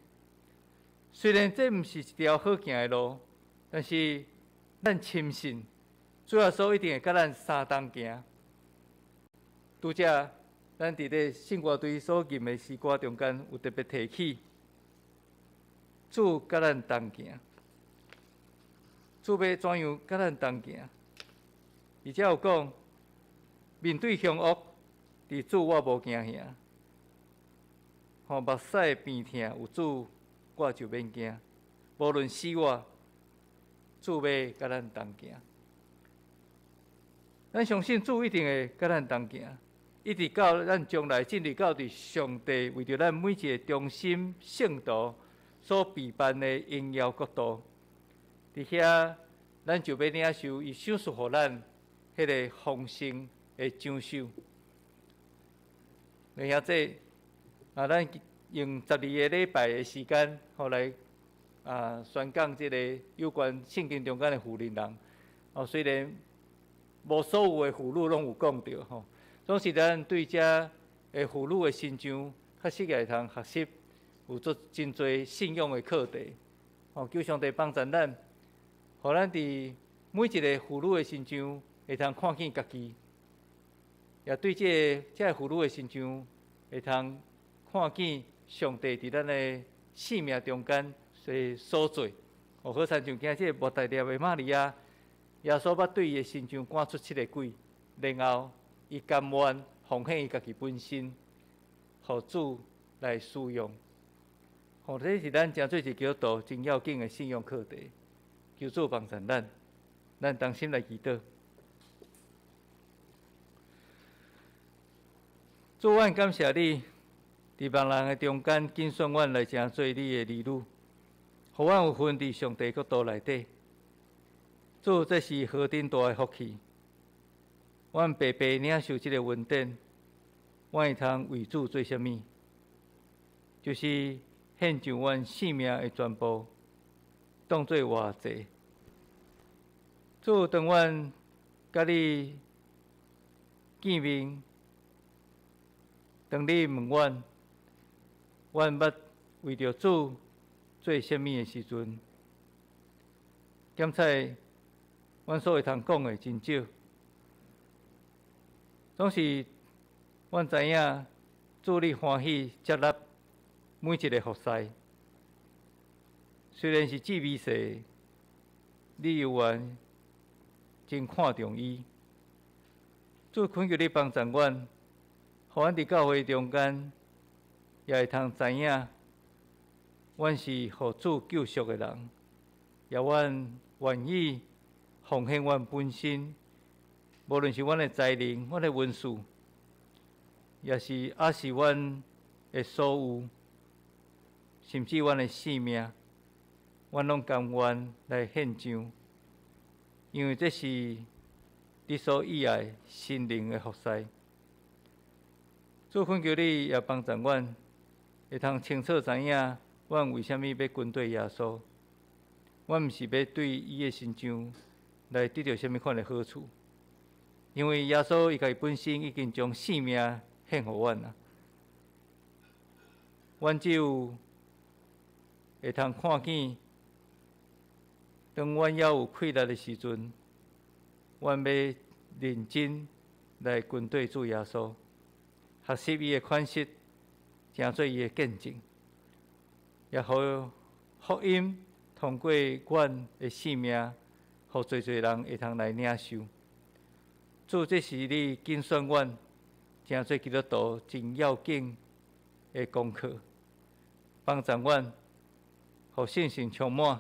雖然這毋是一條好行的路，但是咱深信主耶穌一定會佮咱相同行。拄才咱佇咧聖歌隊所吟的詩歌中間有特別提起，主佮咱同行，主欲怎樣佮咱同行？而且有講，面對兇惡，佇主我無驚嚇。吼，目屎的病痛有主，我就免驚。無論死活，主欲佮咱同行。咱相信主一定會佮咱同行，一直到咱將來進入到佇上帝為著咱每一个忠心聖徒所備辦的榮耀國度。佇遐，咱就欲領受伊賞賜予咱彼个豐盛的獎賞。兩兄弟，咱用12個禮拜的時間，予來宣講這个有關聖經中間的婦人人。哦，雖然無所有的婦女攏有講著吼，總是咱對這个婦女的身上，確實會通學習有足真濟信仰的課題。哦，求上帝幫助咱，予咱佇每一個婦女的身上會通看見家己，也對這个婦女的身上會通看見上帝佇咱的生命中間所做。哦，好親像今這個抹大拉的瑪利亞，耶穌捌對伊的身上趕出七个鬼，然後伊甘願奉獻伊家己本身，予主來使用。吼，這是咱成做一個基督徒真要緊的信仰課題。求主幫助咱，咱同心來祈禱。主，阮感謝你，佇別人的中間揀選阮來成做你的兒女，予阮有份佇上帝國度內底。主，這是何等大的福氣！阮白白領受這個恩典，阮會通為主做啥物？就是獻上阮性命的全部，當做活祭。主，當阮佮你見面，當你問阮，阮捌為著主做啥物的時陣，檢查阮所會通講的真少，總是阮知影主你歡喜接納每一个服侍，雖然是至微細，你猶原真看重伊。主懇求你幫助阮，予阮佇教會中間也會通知影，阮是予主救贖的人，也阮願意奉獻阮本身，無論是阮的才能、阮的文書，也是阮的所有，甚至阮的性命，阮攏甘願來獻上，因為這是你所喜愛聖靈的服侍。主懇求你也幫助阮，會通清楚知影，阮為啥物欲跟綴耶穌。阮毋是欲對伊的身上來得著啥物款的好處，因為耶穌伊家己本身已經將性命獻予阮啊。阮只有會通看見，當阮猶有氣力的時陣，阮欲認真來跟綴主耶穌，學習伊的款式，成做伊的見證，也予福音通過阮的性命，予濟濟人會通來領受。主，這是你揀選阮，成做基督徒真要緊的功課，幫助阮，予信心充滿，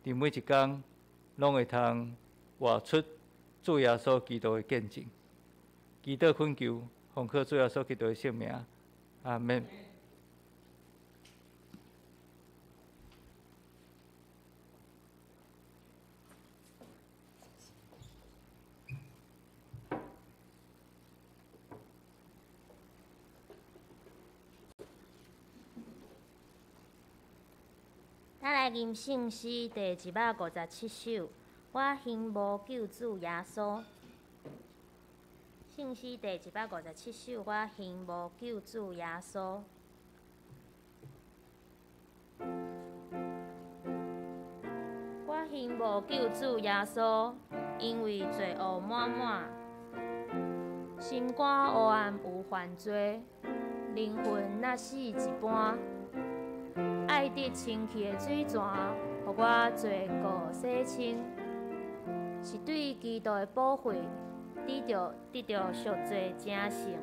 佇每一工攏會通活出主耶穌基督的見證。祈禱懇求，奉靠主耶穌基督的聖名，阿們。來吟聖詩第157首，我欣慕救主耶穌。聖詩第157首，我欣慕救主耶穌。我欣慕救主耶穌，因為罪惡滿滿，心肝黑暗有犯罪，靈魂若死一般。愛得清氣的水泉，予我罪過洗清，是對基督的寶血，得著贖罪成聖。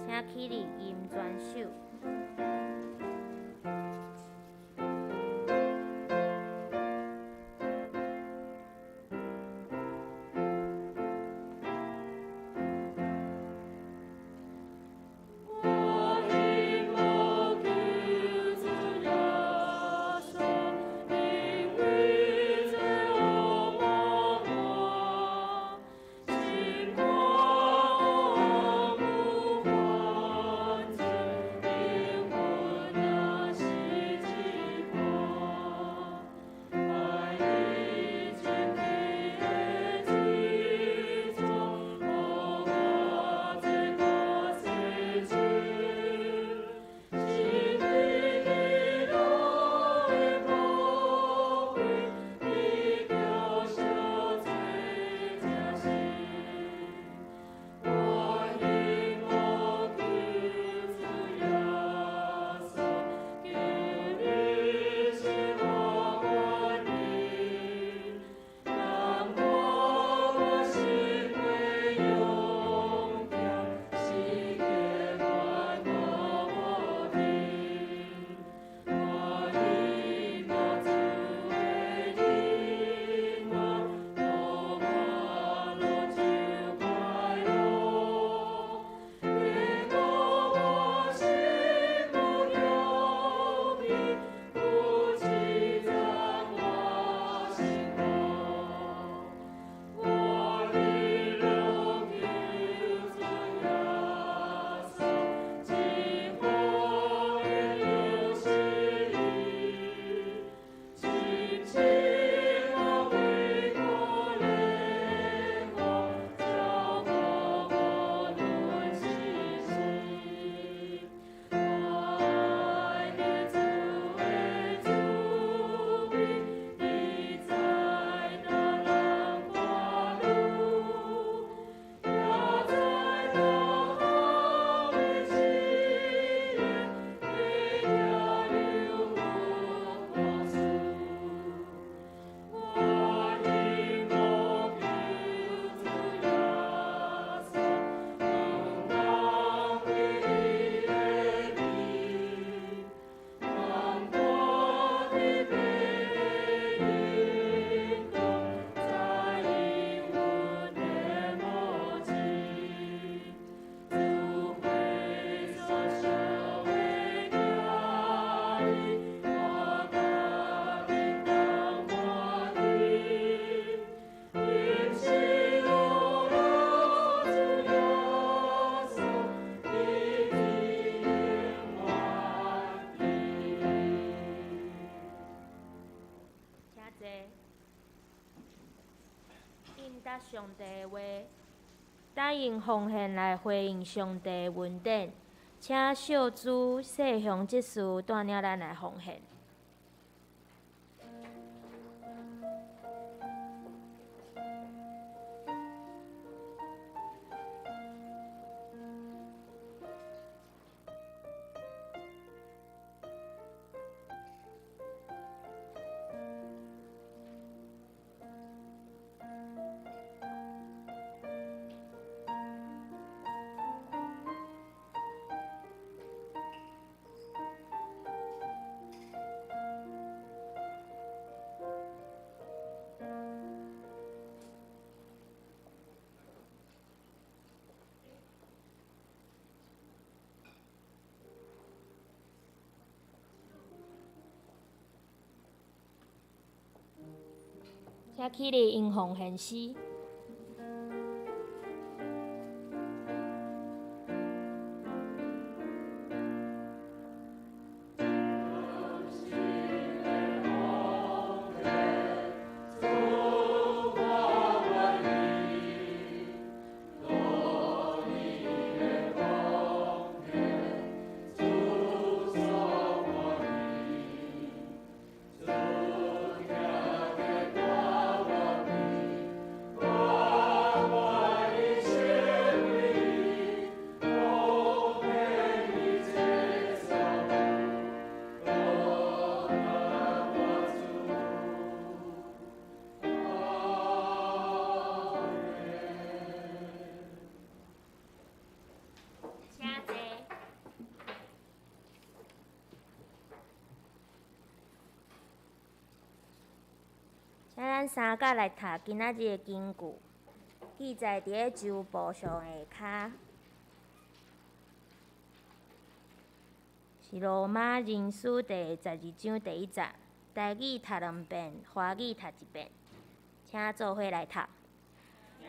請起立吟全首。上帝的話，答應奉獻來回應上帝的恩典，請小主細雄執事帶領咱來奉獻。請起立吟奉獻詩。感謝。咱三甲來讀今仔日的經句，記載佇咧周報上下跤，是羅馬人書第12章第1節，台語讀兩遍，華語讀一遍，請做伙來讀。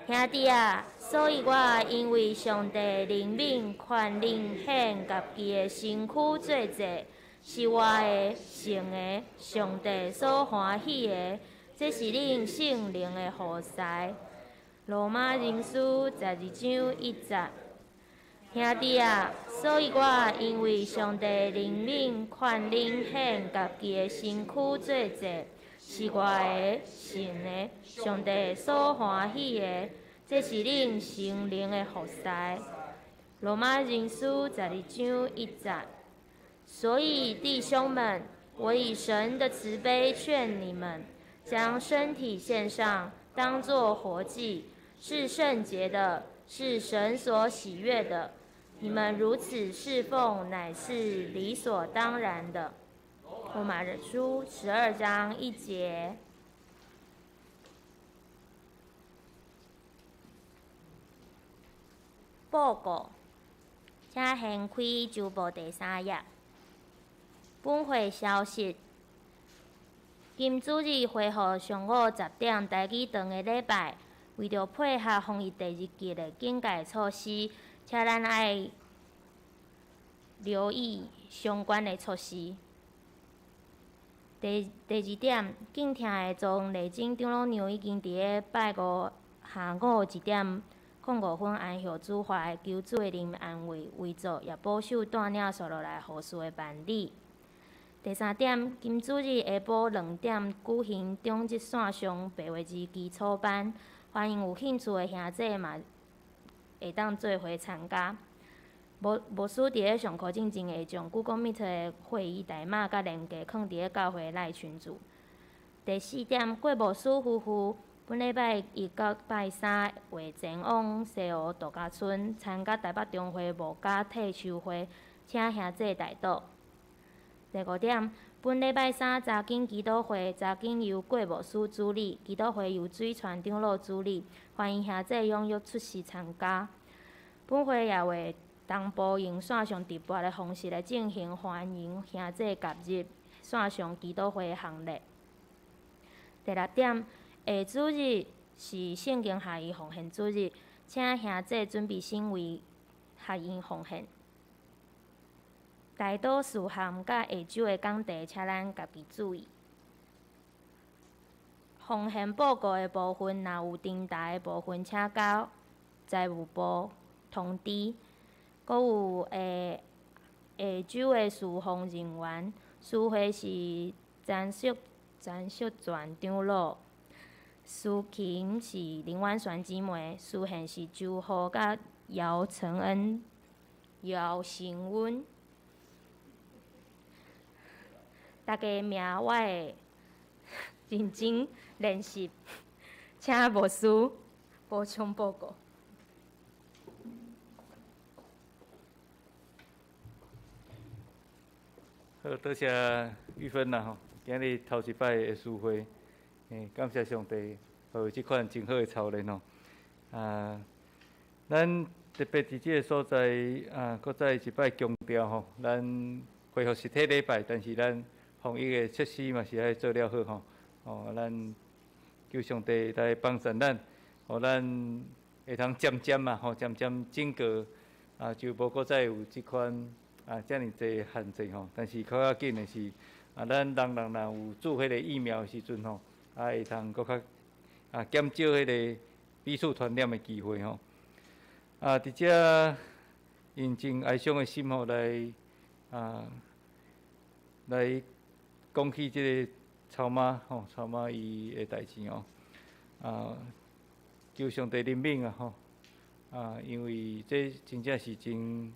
兄弟啊，所以我因為上帝憐憫，勸恁獻家己的身軀做祭，是活的、聖的，上帝所歡喜的，這是恁聖靈的服侍。羅馬人書12章1節。兄弟啊，所以我因為上帝憐憫，勸恁獻家己的身軀做祭，是活的、聖的，上帝所歡喜的，這是恁聖靈的服侍。羅馬人書12章1節。所以弟兄們，我以神的慈悲勸你們，將身體獻上，當作活祭，是聖潔的，是神所喜悅的。你們如此事奉，乃是理所當然的。羅馬書12章1節。報告，請掀開周報第三頁。本會消息：今主日恢復上午10點台語堂的禮拜，為著配合防疫第二級的警戒措施，請咱愛留意相關的措施。第二點，敬聽的莊麗珍長老娘已經佇咧拜五下午1點05分安歇主懷，求主的靈安慰，遺囑也保守帶領紲落來後事的辦理。第三點，今主日下晡2點舉行中日線上白話字基礎班，歡迎有興趣的兄弟嘛會當做伙參加。牧師佇咧上課進前會將 Google Meet 的會議代碼佮連結囥佇咧教會內群組。第四點，郭牧師夫婦本禮拜一到拜三會前往西湖度假村參加台北中會牧家退休會，請兄弟代禱。第五點，本禮拜三查經祈禱會，查經由郭牧師主理，祈禱會由水川長老主理，歡迎兄弟踴躍出席參加。本會也會同步用線上直播的方式來進行歡迎兄弟加入線上祈禱會的行列。第六點，下主日是聖經學院奉獻主日，請兄弟準備身為學院奉獻。代禱事項佮下晝的講題，請咱家己注意。奉獻報告的部分，若有重疊的部分，請佮財務部通知。閣有下晝的事奉人員，司會是陳淑全長老，司琴是林婉璇姊妹，司獻是周浩佮姚承恩、姚承恩。大家名我會認真練習，請牧師補充報告。好，多謝玉芬啦吼，今日頭一擺的司會，感謝上帝，予這款真好的操練吼。啊，咱特別佇這個所在啊，閣再一擺強調吼，咱恢復實體禮拜，但是咱防疫的措施嘛是愛做了好吼。哦，咱求上帝來幫助咱，予咱會通漸漸嘛吼，漸漸整個啊，就無閣再有這款啊，遮爾濟限制吼，但是較要緊的是，啊，咱人人若有注彼個疫苗的時陣吼，啊，會通閣較啊減少彼個彼此傳染的機會吼。啊，佇遮用真哀傷的心吼來啊來講起這個草媽吼，草媽伊的代誌吼，啊，求上帝憐憫啊吼，啊，因為這真正是真。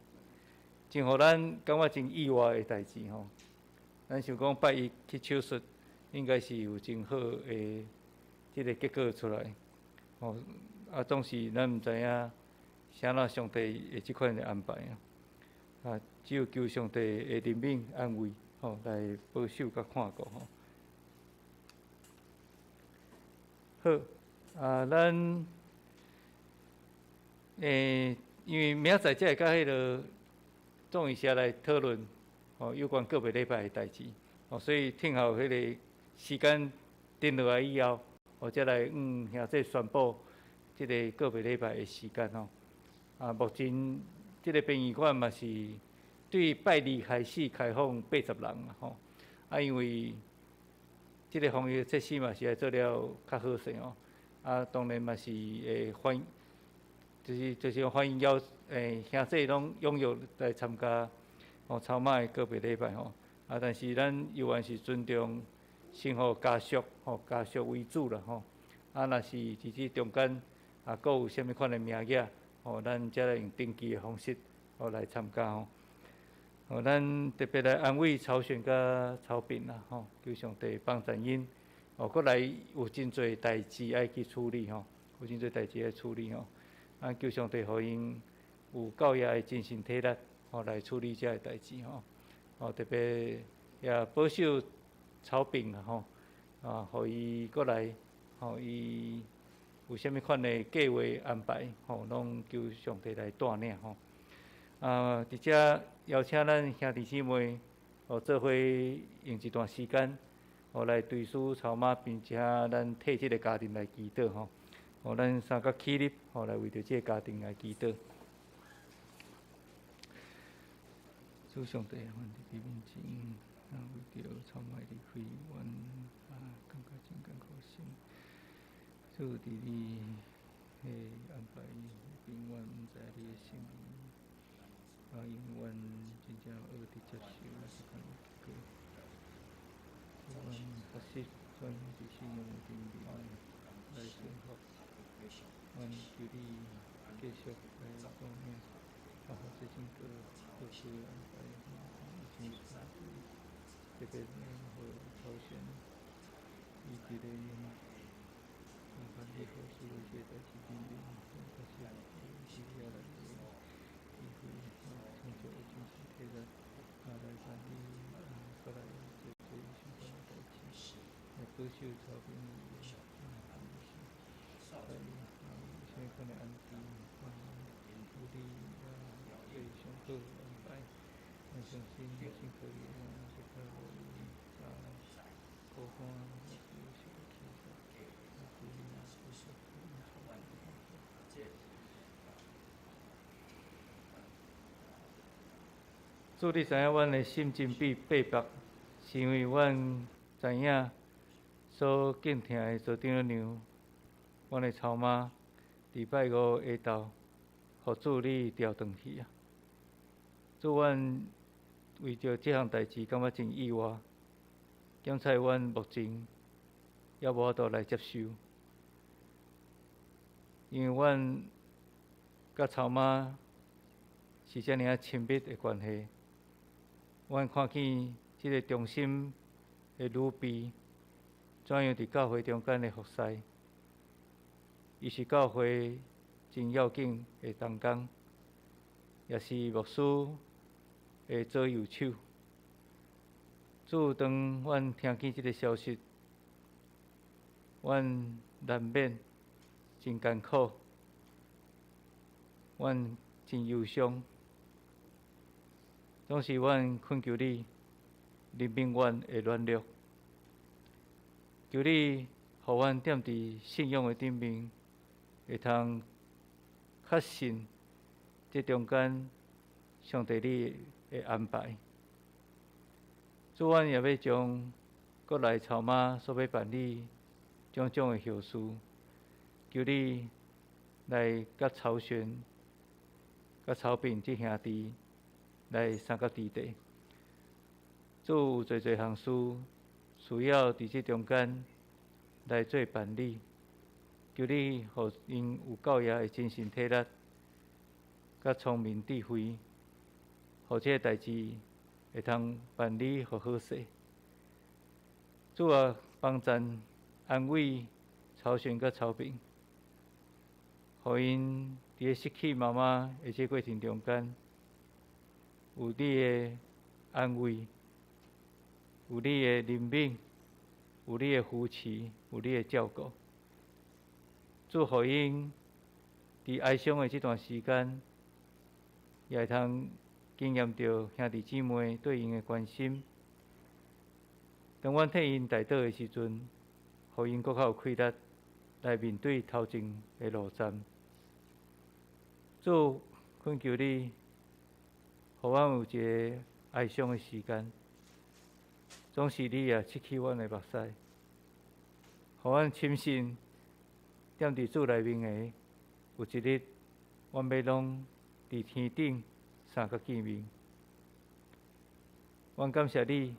真予咱感覺真意外的代誌吼，咱想講拜一去手術，應該是有真好的這個結果出來，吼啊，總是咱毋知影啥人上帝的這款的安排啊，啊，只有求上帝的憐憫安慰吼，來保守佮看顧吼。好，啊，咱因為明仔載才會佮彼个總醫師來討論哦，有關個別禮拜的代誌，哦，所以聽候彼个時間定落來以後，哦，才來向兄弟宣布這个個別禮拜的時間吼。啊，目前這个殯儀館嘛是對拜二開始開放80人啦吼。啊，因為這个防疫措施嘛是愛做了較好勢吼。啊，當然嘛是會歡，就是歡迎邀兄弟攏踴躍來參加哦，草媽的告別禮拜吼。啊，但是咱猶原是尊重先予家屬吼，家屬為主啦吼。啊，若是佇這中間啊，閣有啥物款的名額吼，咱才來用登記的方式吼來參加吼。哦，咱特別來安慰曹選佮曹炳啦吼，求上帝幫贊𪜶。哦，閣來有真濟代誌愛去處理吼，有真濟代誌愛處理吼。啊，求上帝予𪜶有夠額的精神體力，吼來處理這个代誌吼。哦，特別也保守曹炳啊吼，啊，予伊閣來，吼伊有啥物款的計劃安排，吼，攏求上帝來帶領吼。啊，佇遮邀請咱兄弟姊妹，哦，做伙用一段時間，哦，來追思草媽，並且咱替這个家庭來祈禱吼。哦，咱三個起立，吼，來為著這个家庭來祈禱。主上帝，阮佇你面前，啊，為著草媽離開，阮啊感覺真艱苦心。主佇你的安排平阮毋知你的心意，啊，因為阮真正學佇接受這款的結果。阮學習怎樣佇信仰的頂面來順服，阮求你繼續來帶領，啊，予這整個後事的安排會真順利。特別呢，予曹選伊佇咧辦理後事的這個代誌頂面，確實有伊遐來的智慧，充足的精神體力，啊，來辦理啊，閣來做這相關的代誌，來保守曹炳伊的啊，來啊，有啥物款的安置，啊，處理啊，做上好的安排。咱相信信靠伊啊，這較無啊孤單，也是有受欺負，啊，求你繼續賜福。主，你知影阮的心真比八百，是因為阮知影所敬疼的組長娘，阮的草媽，佇拜五下晝，予主你調轉去啊！主，阮為著這項代誌感覺真意外，檢採阮目前猶無法度來接受，因為阮佮草媽是遮爾仔親密的關係，阮看見這个忠心的女婢怎樣佇教會中間的服侍，伊是教會真要緊的同工，也是牧師的左右手。主，當阮聽見這个消息，阮難免真艱苦，阮真憂傷。總是阮懇求你，憐憫阮的軟弱，求你予阮踮佇信仰的頂面，會通確信這中間上帝你的安排。主，阮也欲將閣來草媽所欲辦理種種的後事，求你來佮曹璇、佮曹炳這兄弟來相佮佇地。主，有濟濟項事需要佇這中間來做辦理，求你予𪜶有夠額的精神體力、佮聰明智慧，予這个代誌會通辦理予好勢。主啊，幫贊安慰曹璇佮曹炳，予𪜶佇咧失去媽媽的這過程中間，有你的安慰，有你的憐憫，有你的扶持，有你的照顧。主予𪜶佇哀傷的這段時間，也會通經驗著兄弟姊妹對𪜶的關心。當阮替𪜶代禱的時陣，予𪜶閣較有氣力來面對頭前的路站。主，懇求你，予阮有一个哀傷的時間，總是你也拭去阮的目屎，予阮深信，踮佇主內面的有一日，阮欲攏佇天頂相佮見面。阮感謝你，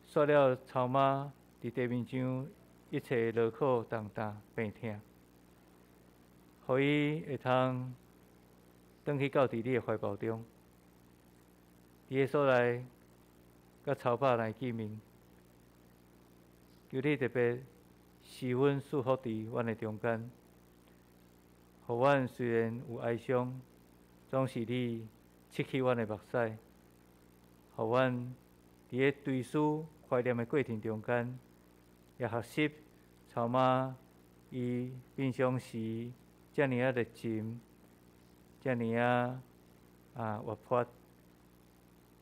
煞了草媽佇地面上一切勞苦重擔病痛，予伊會通轉去到佇你的懷抱中，佇彼所在，佮草爸來見面。求你特別施恩賜福佇阮的中間，予阮雖然有哀傷，總是你拭去阮的目屎，予阮佇咧追思懷念的過程中間，也學習草媽伊平常時遮爾仔熱情，遮爾仔活潑，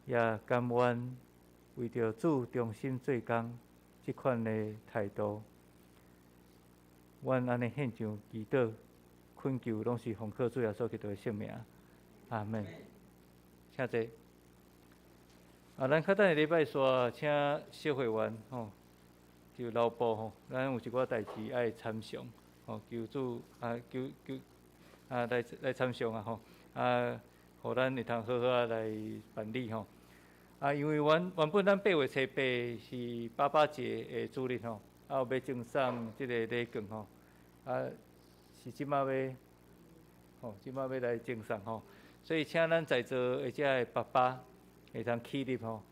也甘願為著主忠心做工這款的態度。阮按呢獻上祈禱，懇求攏是奉靠主耶穌基督的聖名。阿門。請坐。咱較等下禮拜煞請小會員吼，就留步吼，咱有一寡代誌愛參詳吼，求主啊，求求啊來來參詳啊吼，予咱會通好好仔來辦理吼。因為原原本咱8月初8是爸爸節的主日吼，有欲贈送這個禮券吼，是這馬欲吼，這馬欲來贈送吼，所以請咱在座的這个爸爸會通起立吼，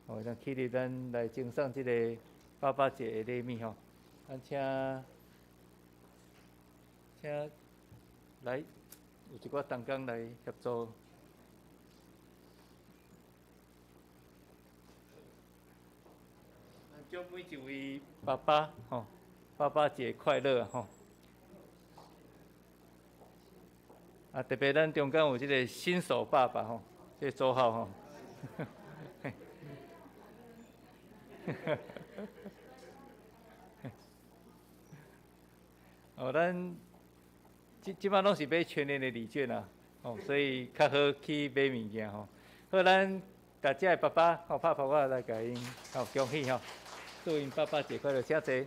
會通起立，咱來贈送這個爸爸節的禮物吼。咱請請來有一寡同工來協助。祝每一位爸爸吼，爸爸節快樂吼！特別咱中間有這個新手爸爸吼，這個周浩吼。哦，咱這這擺攏是買全聯的禮券啊，哦，所以較好去買物件吼。好，咱大家的爸爸吼，拍拍我來共𪜶吼恭喜吼，祝𪜶爸爸節快樂，請坐。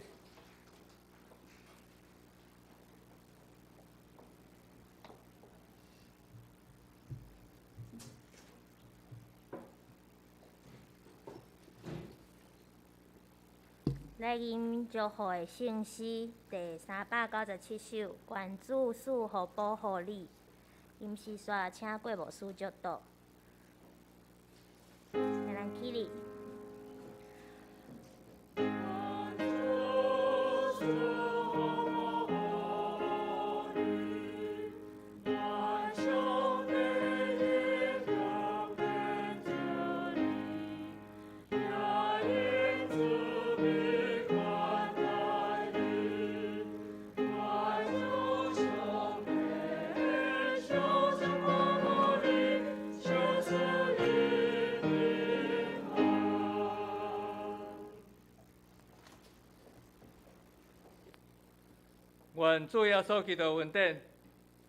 來吟祝福的聖詩第397首，願主賜福保護你。吟詩煞請郭牧師祝禱。來，咱起立。願主耶穌基督恩典，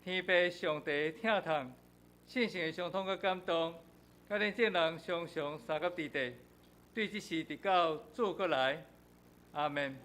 天父上帝疼痛，聖神的相通佮感動，佮恁眾人常常相佮佇底，對這時直到主閣來，阿們。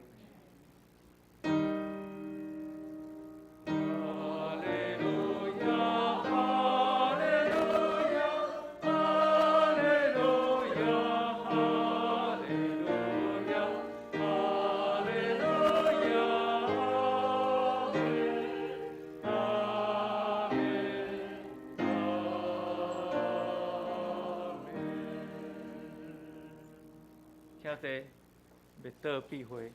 請坐，欲倒閉會。